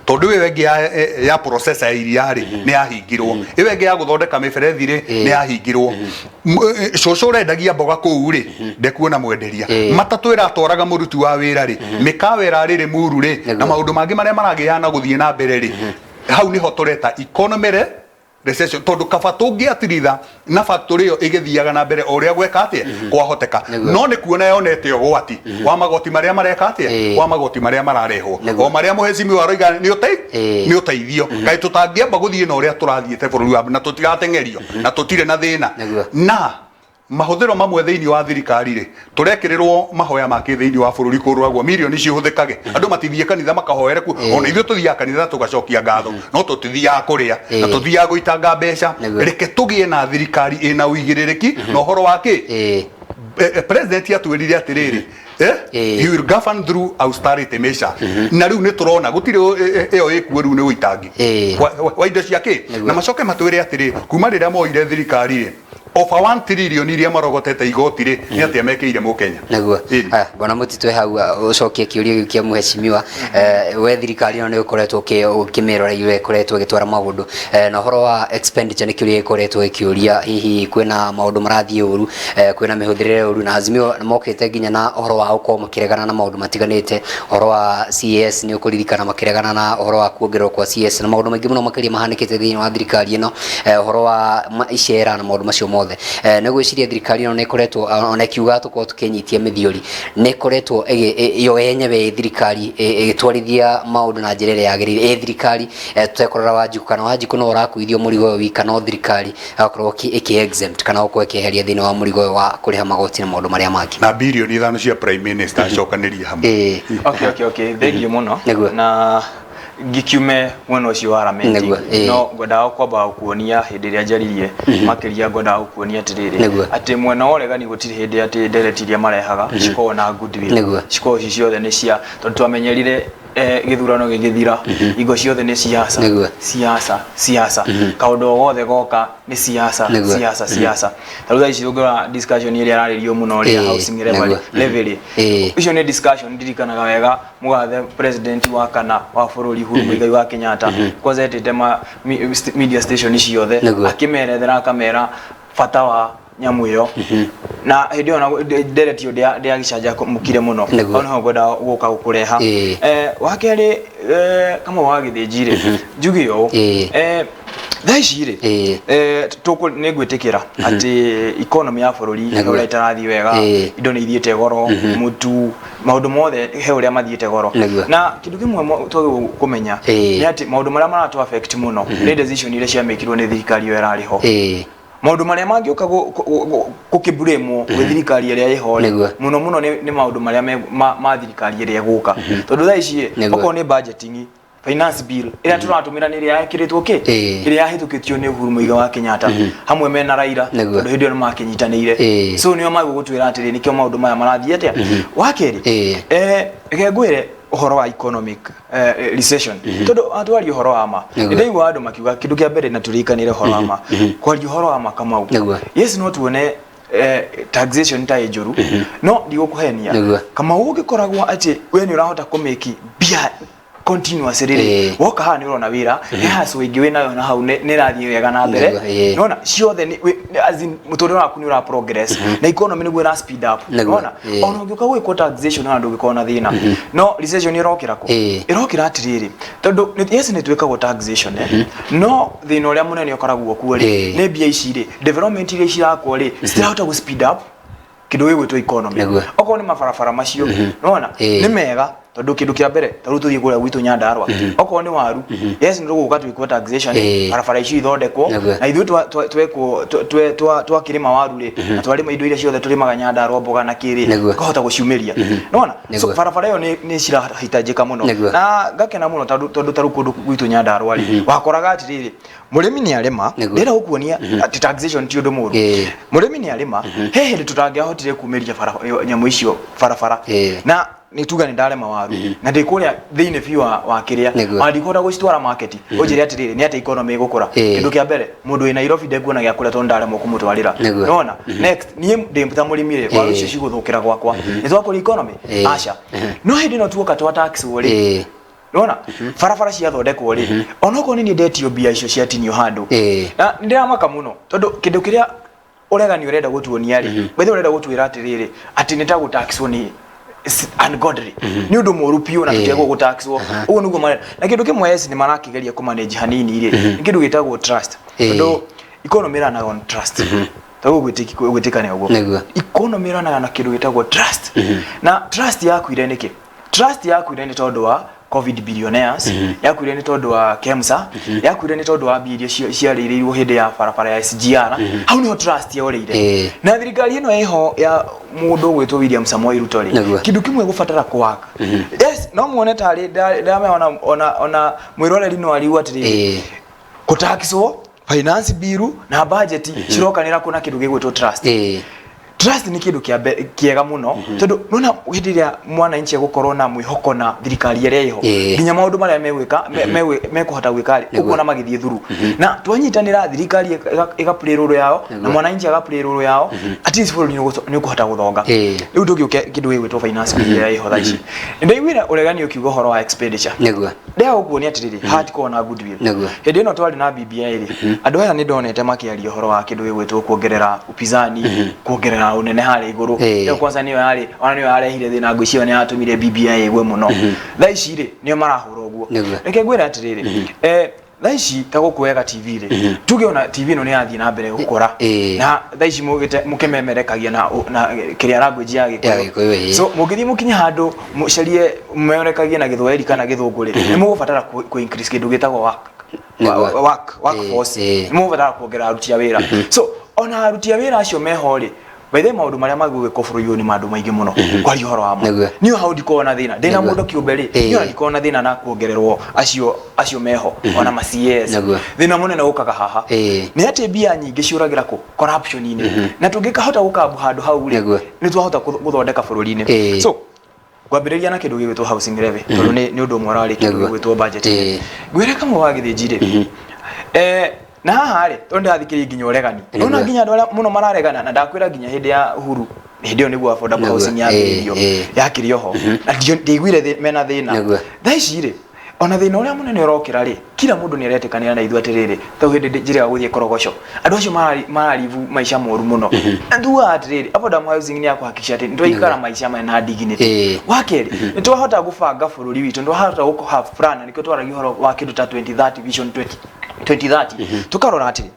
tondũ ĩyo ĩngĩ ya processor ya iria rĩ nĩ yahingirwo, ĩyo ĩngĩ ya gũthondeka mĩberethi rĩ nĩ yahingirwo. Cũcũ ũrendagia mboga kũu rĩ ndekuona mwenderia. Matatũ ĩratwaraga mũruti wa wĩra rĩ, mĩkawa ĩrarĩ Limuru rĩ, na maũndũ mangĩ marĩa maragĩana na gũthiĩ na mbere rĩ, hau nĩho tũreta economy recession, tondũ kaba tũngĩatiritha na factory ĩyo ĩgĩthiaga na mbere o ũrĩa gweka atĩa kwahoteka. No nĩ kuona yonete ũgwati wa magoti marĩa mareka atĩa, wa magoti marĩa mararehwo, o marĩa mũhecimiwa aroiga nĩ nĩ ũteithio. Kaĩ tũtangĩamba gũthiĩ na ũrĩa tũrathiĩte bũrũri wa na tũtirateng'erio na tũtirĩ na thĩna na mahũthĩro mamwe thĩinĩ wa thirikari rĩ, tũrekĩrĩrwo mahoya make thĩinĩ wa bũrũri, kũrũragwo mirioni cihũthĩkage, andũ matithiĩ kanitha makahoere kuo. Ona ithuĩ tũthiaga kanitha tũgacokia ngatho, no tũtithiaga kũrĩa na tũthiaga gũitanga mbeca. Reke tũgĩe na thirikari ĩna ũigĩrĩrĩki na ũhoro wa kĩ. President atwĩrire atĩrĩrĩ, he will govern through austerity measure, na rĩu nĩ tũrona gũtirĩ ĩyo ĩkuo rĩu nĩ ũitangi wa indo cia kĩ. Na macoke matwĩre atĩrĩ, kuma rĩrĩa moire thirikari rĩ, over 1 trillion iria marogotete igoti rĩ, nĩ atĩa mekĩire mũkenya? Nĩguo. Aya, bwana Mũtitũ, hau ũcokie kĩũria gĩu kĩa mũhecimiwa. We thirikari ĩno nĩ ũkoretwo ũkĩmĩrora ĩkoretwo ĩgĩtwara maũndũ na ũhoro wa expenditure, nĩ kĩũria gĩkoretwo gĩkĩũria hihi kwĩna maũndũ marathiĩ ũru, kwĩna mĩhũthĩrĩre ũru, na Azimio mokĩte nginya na ũhoro wa gũkorwo makĩregana na maũndũ matiganĩte, ũhoro wa CAS, nĩ ũkũririkana makĩregana na ũhoro wa kuongererwo kwa CAS na maũndũ maingĩ mũno makĩria mahanĩkĩte thĩinĩ wa thirikari ĩno, ũhoro wa icera na maũndũ macio mothe. Nĩ gwĩciria thirikari ĩno nĩ ĩkoretwo ona ĩkiuga tũkorwo tũkĩnyitia mĩthiori, nĩ ĩkoretwo yo yenyewe ĩ thirikari ĩgĩtwarithia maũndũ na njĩra ĩrĩa yagĩrĩire ĩ thirikari, tũtekũrora Wanjikũ, kana Wanjikũ no ũrakuithio mũrigo ũyũ wika, no thirikari ĩgakorwo ĩkĩ exempt kana gũkorwo ĩkĩeheria thĩinĩ wa mũrigo ũyũ wa kũrĩha magoti na maũndũ marĩa mangĩ? Na 5 bilioni cia prime minister acokanĩrie hamwe. Okay, thank you mũno. Na ngikiume mwena ũcio wa lamenting, no ngwendaga kwamba gũkuonia hĩndĩ ĩrĩa njaririe makĩria, ngwendaga gũkuonia atĩrĩrĩ, atĩ mwena wa ũregani gũtirĩ hĩndĩ atĩ ndereti iria marehaga cikoragwo na goodwill. Cikoragwo ci ciothe nĩ cia tondũ twamenyerire gĩthurano gĩgĩthira hingo ciothe nĩ siasa, siasa, siasa, kaũndũ o gothe goka nĩ siasa, siasa, siasa. Ta rĩu thaa ici ũngĩrora discussion ĩrĩa ĩrarĩrio mũno rĩ ya housing levy, levy rĩ, icio nĩ discussion ndirikanaga wega mũgathe president wa kana wa bũrũri Uhuru Muigai wa Kenyatta kwanza etĩte ma media station ciothe, akĩmerethera akamera bata wa nyamũ ĩyo, na hĩndĩ ĩyo ndereti ĩyo ndĩagĩcanjamũkire mũno. Hau nĩho ngwenda gũka gũkũreha. Wa kerĩ, Kamau wa Gĩthĩnji rĩ, njuge ũũ, thaa ici rĩ, nĩ ngwĩtĩkĩra atĩ economy ya bũrũri he ũrĩa ĩtarathiĩ wega, indo nĩ ithiĩte goro, mũtu, maũndũ mothe he ũrĩa mathiĩte goro. Na kĩndũ kĩmwe twagĩrĩirwo kũmenya nĩ atĩ maũndũ marĩa maratũ affect mũno nĩ decision iria ciamĩkirwo nĩ thirikari ĩyo ĩrarĩ ho. Maũndũ marĩa mangĩũka gũkĩburĩmwo gwĩ thirikari ĩrĩa ĩho rĩ, mũno mũno nĩ maũndũ marĩa ma thirikari ĩrĩa ĩgũka, tondũ thaa ici rĩ, okorwo nĩ budgeting, finance bill ĩrĩa tũratũmĩra nĩ ĩrĩa yekĩrĩtwo kĩ ĩrĩa yahĩtũkĩtio nĩ Uhuru Muigai wa Kenyatta hamwe mena Raila, tondũ hĩndĩ ĩyo nĩ makĩnyitanĩire. So nĩo magũgũtwĩra atĩrĩ nĩkĩo maũndũ maya marathiĩ atĩa. Wa kerĩ, reke ngwĩre ũhoro wa economic recession, tondũ atwaria ũhoro wa ma, nĩndaigua andũ makiuga kĩndũ kĩa mbere na tũririkanĩre ũhoro wa ma, kwaria ũhoro wa ma, Kamau, yes, no tuone taxation ta ĩ njũru, no ndigũkũhenia, Kamau, ũngĩkoragwo atĩ we nĩ ũrahota kũmĩki mbia continuously rĩ, woka haha nĩ ũrona wĩra he hustle ĩngĩ wĩnayo na hau nĩ ĩrathiĩ wega na mbere. Nona ciothe as in mũtũrĩre waku nĩ ũra progress na economy nĩguo ĩra speed up. Nona ona ũngĩũka gwĩkwo taxation ona ndũngĩkorwo na thĩna. No recession ĩrokĩra kũ? Ĩrokĩra atĩrĩrĩ, tondũ yes, nĩ twĩkagwo taxation, no thĩna ũrĩa mũnene ũkoragwo kuo rĩ, nĩ mbia ici rĩ, development iria cirakwo rĩ, citirahota gũ speed up kĩndũ gĩgwĩtwo economy. Okorwo nĩ mabarabara macio nona nĩ mega, tondũ kĩndũ kĩa mbere ta rĩu tũthiĩ kũrĩa gwitũ Nyandarua, okorwo nĩ waru, yes, nĩ tũgũka twĩkwo taxation, barabara icio ithondekwo, na ithuĩ twekwo twakĩrĩma waru rĩ, na twarĩma indo iria ciothe tũrĩmaga Nyandarua, mboga na kĩrĩ, tũkahota gũciumĩria, nona so barabara ĩyo nĩ cirahitajĩka mũno. Na ngakena mũno tondũ ta rĩu kũndũ gwitũ Nyandarua rĩ, wakoraga atĩrĩrĩ, mũrĩmi nĩ arĩma. Ndĩrenda gũkuonia atĩ taxation ti ũndũ mũũru. Mũrĩmi nĩ arĩma, he hĩndĩ tũtangĩahotire kumĩria nyamũ icio barabara na Nĩ tuga nĩ ndarema waru na ndĩ kũrĩa thĩinĩ biũ wa kĩrĩa, Nĩguo. ona ndikũhota gũcitwara market, ũnjĩre atĩrĩrĩ, nĩ atĩ economy ĩgũkũra? Kĩndũ kĩa mbere, mũndũ wĩ Nairobi ndekuona gĩa kũrĩa tondũ ndaremwo kũmũtwarĩra. Nĩwona? Next, niĩ ndĩ ta mũrĩmi rĩ, waru icio cigũthũkĩra gwakwa. Nĩ twakũria economy? Aca. No hĩndĩ ĩno tuoka twa taxwo rĩ, nĩwona barabara ciathondekwo rĩ, onokorwo nĩ niĩ ndetio mbia icio ciatinio handũ, na nĩ ndĩramaka mũno tondũ kĩndũ kĩrĩa ũregani ũrenda gũtuonia rĩ, bethe ũrenda gũtwĩra atĩrĩrĩ, atĩ nĩ ta gũtaxwo nĩ is ungodly, nĩ ũndũ mũru biũ na tũtiagwo gũtaxwo ũguo nĩguo marenda. Na kĩndũ kĩmwe, yes, nĩ marakĩgeria kũmanage hanini rĩ, nĩ kĩndũ gĩtagwo trust, tondũ economy ĩranaga on trust, tondũ gwĩtĩkania ũguo. Economy ĩranaga na kĩndũ gĩtagwo trust, na trust yakuire nĩkĩ? Trust yakuire nĩ tondũ wa COVID billionaires, yakuire nĩ tondũ wa KEMSA, yakuire nĩ tondũ wa mbia iria ciarĩirĩirwo hĩndĩ ya barabara ya SGR. Hau niho trust yorĩire. Na thirikari ĩno ĩho ya mũndũ ũgwĩtwo William Samoei Ruto rĩ, kĩndũ kĩmwe gũbatara kũwaka, yes, no muone tarĩ ndamenya ona mwĩroreri no ariu atĩrĩrĩ, gũtaxwo, finance bill na budget cirokanĩra kũ na kĩndũ gĩgwĩtwo trust? Trust nĩ kĩndũ kĩega mũno, tondũ nona hĩndĩ ĩrĩa mwananchi egũkorwo na mwĩhoko na thirikari ĩrĩa ĩho, nginya maũndũ marĩa megwĩka mekũhota gwĩka rĩ, ũkuona magĩthiĩ thuru. Na twanyitanĩra, thirikari ĩga play role yao na mwananchi aga play role yao, at least bũrũri nĩ ũkũhota gũthonga. Rĩu tũgĩũke kĩndũ gĩgwĩtwo finance bill ĩrĩa ĩho thaa ici, nĩndaiguire ũregani ũkiuga ũhoro wa expenditure. Ndĩaga gũkuonia atĩrĩrĩ, hatikorwo na goodwill. Hĩndĩ ĩno twarĩ na BBI rĩ, andũ aya nĩ ndonete makĩaria ũhoro wa kĩndũ gĩgwĩtwo kuongerera upinzani, kuongerera ũnene harĩa igũrũ. Ĩyo kwanza nĩyo yarĩ, ona nĩyo yarehire thĩna, ngwĩciria nĩ yatũmire BBI ĩgwe mũno. Thaa ici rĩ, nĩo marahũra ũguo. Reke ngwĩre atĩrĩrĩ, thaa ici ta gũkũ Wega TV rĩ, tuge ona TV ĩno nĩ yathiĩ na mbere gũkũra, na thaa ici mũkĩmemerekagia na kĩrĩa, language ya Ya Gĩkũyũ, Gĩkũyũ. So mũngĩthiĩ mũkinye handũ mũcarie memerekagie na Gĩthwaĩri kana Gĩthũngũ rĩ, nĩ mũgũbatara kũ increase kĩndũ gĩtagwo work workforce. Nĩ mũgũbatara kuongerera aruti a wĩra. So ona aruti a wĩra acio meho rĩ, by the way, maũndũ marĩa magwĩkwo bũrũri ũyũ nĩ maũndũ maingĩ mũno kwaria ũhoro wa ma. Niĩ hau ndikoragwo na thĩna ndĩna mũndũ kĩũmbe rĩ, niĩ ona ndikoragwo na thĩna na kuongererwo acio meho, ona ma CS. Thĩna mũnene ũkaga haha nĩ atĩ mbia nyingĩ ciũragĩra kũ corruption-inĩ, na tũngĩkahota gũkambu handũ hau rĩ, nĩ twahota gũthondeka bũrũri-inĩ. So ngwambĩrĩria na kĩndũ gĩgwĩtwo housing levy, tondũ nĩ ũndũ ũmwe ũrarĩ kĩndũ gĩgwĩtwo budget. Ngwĩre kamwe wa Gĩthĩnji rĩ, na haha rĩ, tondũ ndĩrathikĩrĩria nginya ũregani, nona nginya andũ arĩa mũno mararegana na ndakwĩra nginya hĩndĩ ya Uhuru, hĩndĩ ĩyo nĩguo affordable housing yambĩrĩirio, yakĩrĩ oho na ndiaiguire mena thĩna. Thaa ici rĩ, ona thĩna ũrĩa mũnene ũrokĩra rĩ, kila mũndũ nĩ aretĩkanĩra na ithuĩ atĩrĩrĩ, tau hĩndĩ njĩra ya gũthiĩ Korogoco, andũ acio mararivu maica moru mũno, na tugaga atĩrĩrĩ, affordable housing nĩ ya kũhakikisha atĩ nĩtwaikara maica mena dignity. Wa kerĩ, nĩ twahota gũbanga bũrũri witũ, nĩ twahota gũ have plan, na nĩkĩo twaragia ũhoro wa kĩndũ ta 2030 vision, 2030, tukarora atĩrĩ,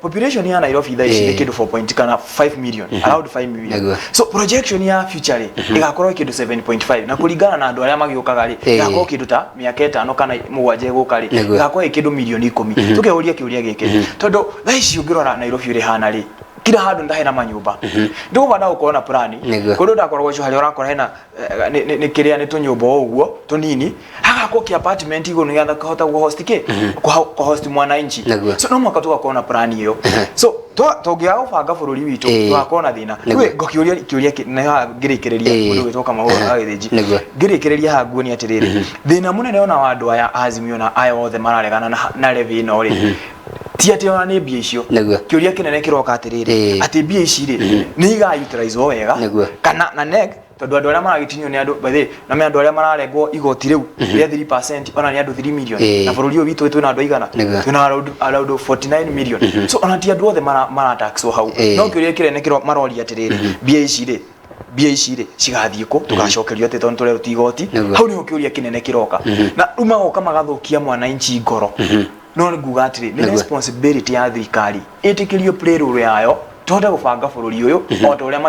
population ya Nairobi thaa ici nĩ kĩndũ 4 point kana 5 million, around 5 million. So projection ya future rĩ, ĩgakorwo kĩndũ 7.5, na kũringana na andũ arĩa magĩũkaga rĩ, ĩgakorwo kĩndũ ta mĩaka 5 kana 7 ĩgũka rĩ, ĩgakorwo ĩ kĩndũ milioni 10. Tũkeuria kĩũria gĩkĩ, tondũ thaa ici ũngĩrora Nairobi ũrĩa ĩhana rĩ, kila handũ nĩ hena manyũmba, ndũgũbanda gũkorwo na plan. Kũndũ ndakoragwo ũcio harĩa ũrakora hena nĩ kĩrĩa nĩ tũnyũmba o ũguo tũnini, hagakwo kĩ apartment igũrũ nĩgetha kũhota kũ-host kĩ kũ-host mwananchi. So no mũhaka tũgakorwo na plan ĩyo. So tũngĩaga gũbanga bũrũri witũ, tũgakorwo na thĩna. Rĩu ngũkĩũria kĩũria na haha ngĩrĩkĩrĩria, mũndũ ũgwĩtwo Kamau Agĩthĩnji, ngĩrĩkĩrĩria haha nguonia atĩrĩrĩ, thĩna mũnene ona wa andũ aya Azimio na aya othe mararegana na levy ĩno rĩ, ti atĩ ona nĩ mbia icio. Kĩũria kĩnene kĩroka atĩrĩrĩ, atĩ mbia ici rĩ, nĩ iga utilize wega kana na neg, tondũ andũ arĩa maragĩtinio nĩ andũ, by the way, na me andũ arĩa mararengwo igoti rĩu rĩa 3% ona nĩ andũ 3 million, na bũrũri ũyũ witũ twĩna andũ aigana? Twĩna around 49 million. So ona ti andũ othe marataxwo hau. No kĩũria kĩnene kĩro maroria atĩrĩrĩ, mbia ici rĩ cigathiĩ kũ? Tũgacokerio atĩ tondũ tũreruta igoti? Hau nĩho kĩũria kĩnene kĩroka, na rĩu magoka magathũkia mwananchi ngoro. No nĩ nguga atĩrĩ, nĩ responsibility ya thirikari ĩtĩkĩrio play role yayo, tũhote gũbanga bũrũri ũyũ o ta ũrĩa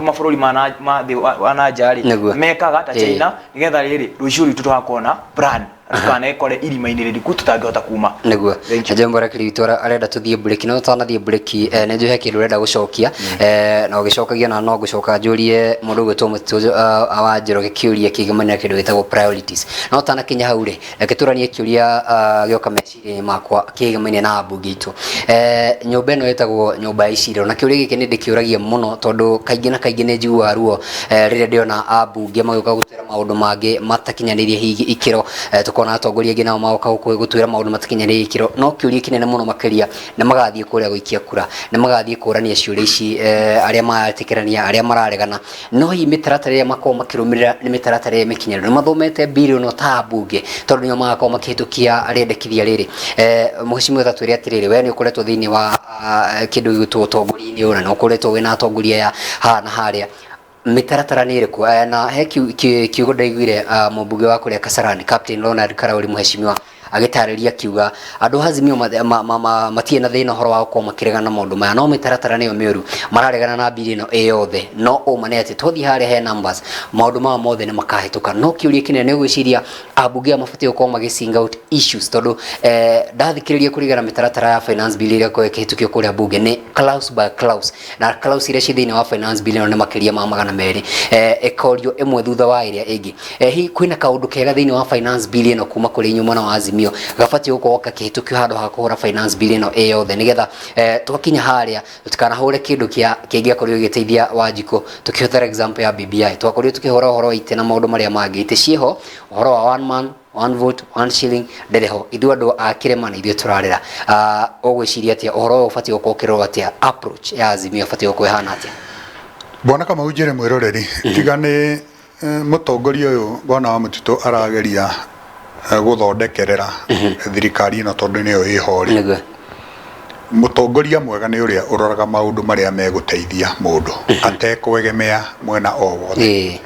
mabũrũri ma thĩ wa na nja rĩ mekaga ta China, nĩgetha rĩrĩ rũciũ rwitũ tũgakorwo na plan Na tũtikanekore irima-inĩ rĩriku tũtangĩhota kuma. Nĩguo. Thank you. Njũĩ mwerekeri witũ arenda tũthiĩ break, no tũtanathiĩ break, nĩ njũĩ he kĩndũ ũrenda gũcokia, na ũgĩcokagia na no ngũcoka njũrie mũndũ ũgwĩtwo Mũtitũ wa Njoroge kĩũria kĩgemaine na kĩndũ gĩtagwo priorities. No ũtanakinya hau rĩ, reke tũranie kĩũria gĩoka meciria-inĩ makwa kĩgemaine na ambunge aitũ. Nyũmba ĩno ĩtagwo nyũmba ya icirĩro, na kĩũria gĩkĩ nĩ ndĩkĩũragia mũno tondũ kaingĩ na kaingĩ nĩ njiguaga ruo rĩrĩa ndĩrona ambunge magĩũka gũtwĩra maũndũ mangĩ matakinyanĩirie hihi ikĩro, tũkona atongoria angĩ nao magoka gũkũ gũtwĩra maũndũ matakinyanĩirie ikĩro, no kĩũria kĩnene mũno makĩria nĩ magathiĩ kũrĩa gũikia kura, nĩ magathiĩ kũrania ciũria ici, arĩa maretĩkĩrania, arĩa mararegana, no hihi mĩtaratara ĩrĩa makoragwo makĩrũmĩrĩra nĩ mĩtaratara ĩrĩa mĩkinyanĩru? Nĩ mathomete bill ĩno ta ambunge tondũ nĩo magakorwo makĩhĩtũkia rĩendekithia rĩrĩ? Mheshimiwa ta twĩre atĩrĩrĩ, we nĩ ũkoretwo thĩinĩ wa kĩndũ gĩgwĩtwo ũtongoria-inĩ ũyũ na nĩ ũkoretwo wĩna atongoria aya haha na harĩa, mĩtaratara nĩ ĩrĩkũ? Na he kiugo ndaiguire mũmbunge wa kũrĩa Kasarani, Captain Ronald Karauri mheshimiwa agĩtarĩria akiuga andũ a Azimio matirĩ na thĩna ũhoro wa gũkorwo makĩregana na maũndũ maya, no mĩtaratara nĩyo mĩũru, mararegana na bill ĩno ĩ yothe, no ũma nĩ atĩ twathiĩ harĩa he numbers maũndũ maya mothe nĩ makahĩtũka. No kĩũria kĩnene nĩ ũgwĩciria ambunge aya mabatiĩ gũkorwo magĩ sing out issues tondũ ndathikĩrĩria kũringana na mĩtaratara ya finance bill ĩrĩa ĩkoragwo ĩkĩhĩtũkio kũrĩa bunge nĩ clause by clause, na clause iria ciĩ thĩinĩ wa finance bill ĩno nĩ makĩria ma 200, ĩkorio ĩmwe thutha wa ĩrĩa ĩngĩ. Hihi kwĩna kaũndũ kega thĩinĩ wa finance bill ĩno kuma kũrĩ inyuĩ mwena wa Azimio gabatiĩ gũkorwo gakĩhĩtũkio handũ ha kũhũra finance bill ĩno ĩ yothe, nĩgetha twakinya harĩa tũtikanahũre kĩndũ kĩa kĩngĩakorirwo gĩgĩteithia Wanjikũ? Tũkĩhũthĩra example ya BBI, twakorirwo tũkĩhũra ũhoro wa itĩ na maũndũ marĩa mangĩ, itĩ ciĩho, ũhoro wa one man one vote one shilling ndĩrĩ ho, ithuĩ andũ a kĩrĩma nĩ ithuĩ tũrarĩra. Ũgwĩciria atĩa ũhoro ũyũ ũbatiĩ gũkorwo ũkĩrorwo atĩa, approach ya Azimio ĩbatiĩ gũkorwo ĩhana atĩa? Bwana Kamau, njĩre mwĩroreri, tiga nĩ mũtongoria ũyũ bwana wa mũtitũ arageria gũthondekerera thirikari ĩno tondũ nĩyo ĩho rĩ. Mũtongoria mwega nĩ ũrĩa ũroraga maũndũ marĩa megũteithia mũndũ atekwegemea mwena o wothe.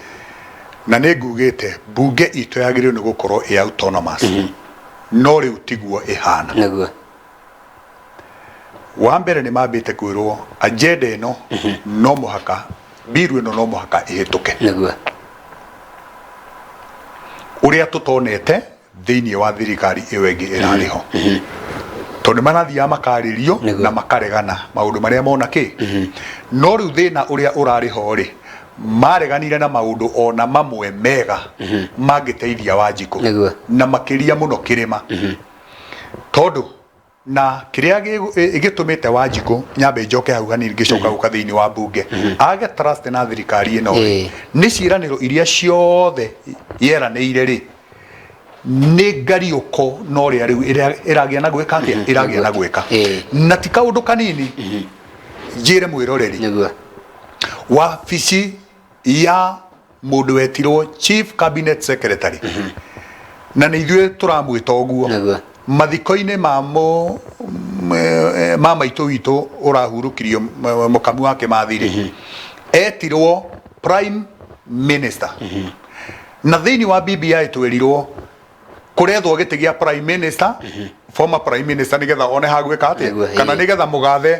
Na nĩ ngugĩte mbunge itũ yagĩrĩirwo nĩ gũkorwo ĩ autonomous, no rĩu tiguo ĩhana. Wa mbere nĩ mambĩte kwĩrwo agenda ĩno no mũhaka, bill ĩno no mũhaka ĩhĩtũke. Ũrĩa tũtonete thĩinĩ wa thirikari ĩyo ĩngĩ ĩrarĩ ho, tondũ nĩ marathiaga makarĩrio na makaregana maũndũ marĩa mona kĩ. No rĩu thĩna ũrĩa ũrarĩ ho rĩ, mareganire na maũndũ ona mamwe mega mangĩteithia Wanjikũ na makĩria mũno kĩrĩma, tondũ na kĩrĩa gĩtũmĩte Wanjikũ, nyambe njoke hau hanini ngĩcoka gũka thĩinĩ wa mbunge, age trust na thirikari ĩno rĩ, nĩ ciĩranĩro iria ciothe yeranĩire rĩ, nĩ ngariũko na ũrĩa rĩu ĩragĩa na gwĩka atĩa, ĩragĩa na gwĩka. Na ti kaũndũ kanini, njĩre mwĩroreri, wabici ya mũndũ wetirwo chief cabinet secretary, na nĩ ithuĩ tũramwĩta ũguo, mathiko-inĩ ma mũ ma maitũ witũ ũrahurũkirio mũkamu wa Kĩmathi rĩ, etirwo prime minister, na thĩinĩ wa BBI twerirwo kũrethwo gĩtĩ gĩa prime minister, former prime minister, nĩgetha one ha gwĩka atĩa, kana nĩgetha mũgathe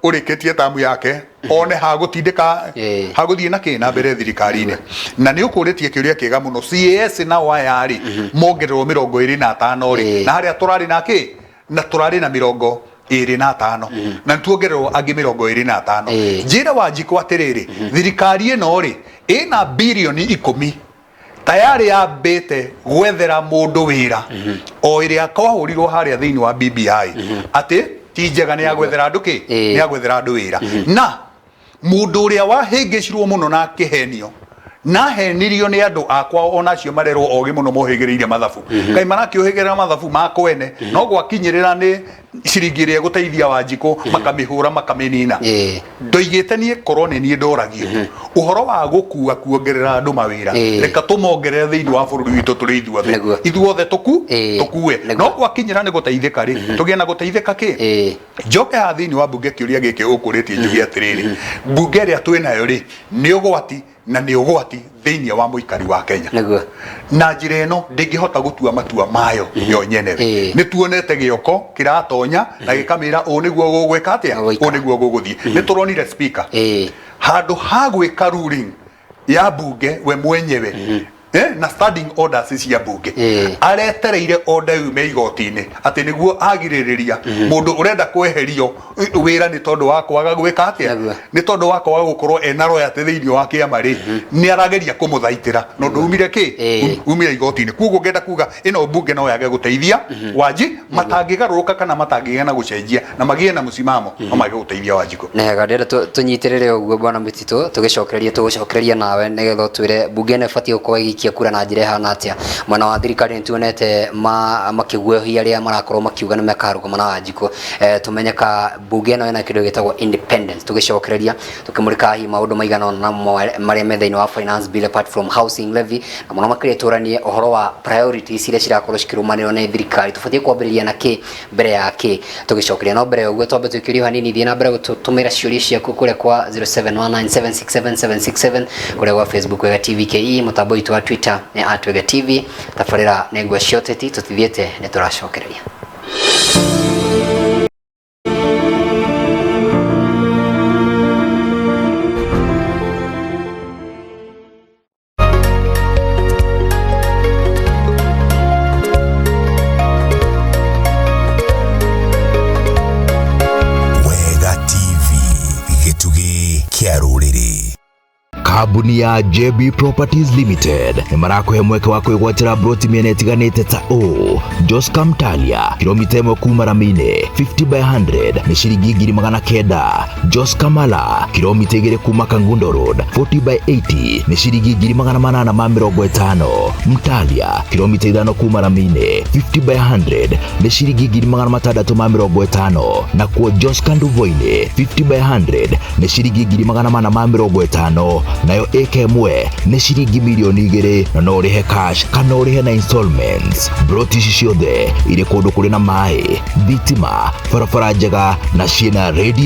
ũrĩkĩtie tamu yake one ha gũtindĩka, ha gũthiĩ na kĩ na mbere thirikari-inĩ. Na nĩ ũkũrĩtie kĩũria kĩega mũno, CAS nao aya rĩ, mongererwo 25 rĩ, na harĩa tũrarĩ na kĩ, na tũrarĩ na 25, na nĩ tuongererwo angĩ 25. Njĩre Wanjikũ atĩrĩrĩ, thirikari ĩno rĩ, ĩna birioni 10 tayarĩ yambĩte gwethera mũndũ wĩra o ĩrĩa kwahũrirwo harĩa thĩinĩ wa BBI atĩ ti njega, nĩ ya gwethera andũ kĩ, nĩ ya gwethera andũ wĩra, na mũndũ ũrĩa wahĩngĩcirwo mũno na akĩhenio na henirio nĩ andũ akwa ona acio marerwo ogĩ mũno mohĩgĩrĩire mathabu, kaĩ marakĩũhĩgĩrĩra mathabu ma kwene, no gwakinyĩrĩra nĩ ciringi ĩrĩa ĩgũteithia Wanjikũ makamĩhũra makamĩnina. Ndoigĩte niĩ korwo nĩ niĩ ndoragio ũhoro wa gũkua kuongerera andũ mawĩra, reka tũmongerere thĩinĩ wa bũrũri witũ tũrĩ ithuothe, ithuothe tũkue, no gwakinyĩra nĩ gũteithĩka rĩ, tũgĩe na gũteithĩka kĩ. Njoke haha thĩinĩ wa mbunge, kĩũria gĩkĩ ũkũrĩtie, njuge atĩrĩrĩ, mbunge ĩrĩa twĩ nayo rĩ, nĩ ũgwati, na nĩ ũgwati thĩinĩ wa mũikari wa Kenya. Na njĩra ĩno ndĩngĩhota gũtua matua mayo yo nyenewe. Nĩ tuonete gĩoko kĩratonya na gĩkamĩra ũũ nĩguo gũgwĩka atĩa, Gũgũikara. Ũũ nĩguo gũgũthiĩ. Nĩ tũronire speaker, handũ ha gwĩka ruling ya bunge we mwenyewe. Na standing orders cia mbunge. Aretereire order yume igoti-inĩ atĩ nĩguo agirĩrĩria mũndũ ũrenda kweherio wĩra nĩ tondũ wa kwaga gwĩka atĩa, nĩ tondũ wa kwaga gũkorwo ena royalty thĩinĩ wa kĩama rĩ, nĩ arageria kũmũthaitĩra na ũndũ umire kĩ, umire igoti-inĩ. Koguo ngenda kuga ĩno mbunge no yage gũteithia Wanji matangĩgarũrũka kana matangĩgĩa na gũcenjia na magĩe na mũsimamo, no mage gũteithia Wanjikũ. Nĩ wega, ndĩrenda tũnyitĩrĩre ũguo, bwana Mũtitũ, tũgĩcokereria tũgũcokereria nawe nĩgetha ũtwĩre mbunge ĩno ĩbatiĩ gũkorwo ĩgĩikia kura na njĩra ĩhana atĩa. Mwena wa thirikari nĩ tuonete makĩguoyohia arĩa marakorwo makiuga nĩ mekarũgama na Wanjikũ. Tũmenye ka mbunge ĩno ĩna kĩndũ gĩtagwo independence. Tũgĩcokereria tũkĩmũrĩka hihi maũndũ maigana ũna na marĩa me thĩinĩ wa finance bill apart from housing levy, na mũno makĩria tũranie ũhoro wa priorities iria cirakorwo cikĩrũmanĩrwo nĩ thirikari, tũbatiĩ kwambĩrĩria na kĩ mbere ya kĩ. Tũgĩcokeria, no mbere ya ũguo twambe twĩkĩrie hanini. Thiĩ na mbere gũtũmĩra ciũria ciaku kũrĩa kwa 0719767767, kũrĩa gwa Facebook Wega TV KE, mũtambo witũ wa Twitter nĩ @Wega TV. Tabarĩra nĩ ngwa cia ũteti, tũtithiĩte, nĩ tũracokereria. Wega TV, gĩtugĩ kĩa rũrĩrĩ. Kambuni ya JB Properties Limited nĩ marakũhe mweke wa kwĩgwatĩra broti mĩena ĩtiganĩte ta ũũ: Joska Mtalia, kilomita 1 kuma rami-inĩ, 50 by 100 nĩ ciringi 900,000. Joska Mala, kilomita 2 kuma Kangundo Road, 40 by 80 nĩ ciringi 850,000. Mtalia, kilomita 5 kuma rami-inĩ, 50 by 100 nĩ ciringi 650,000. Nakuo Joska Nduvoini, 50 by 100 nĩ ciringi 450,000, nayo ĩka 1 nĩ ciringi 2 mirioni, na no ũrĩhe cash kana ũrĩhe na installments. Broti ici ciothe irĩ kũndũ kũrĩ na maĩ, thitima, barabara njega na ciĩna ready.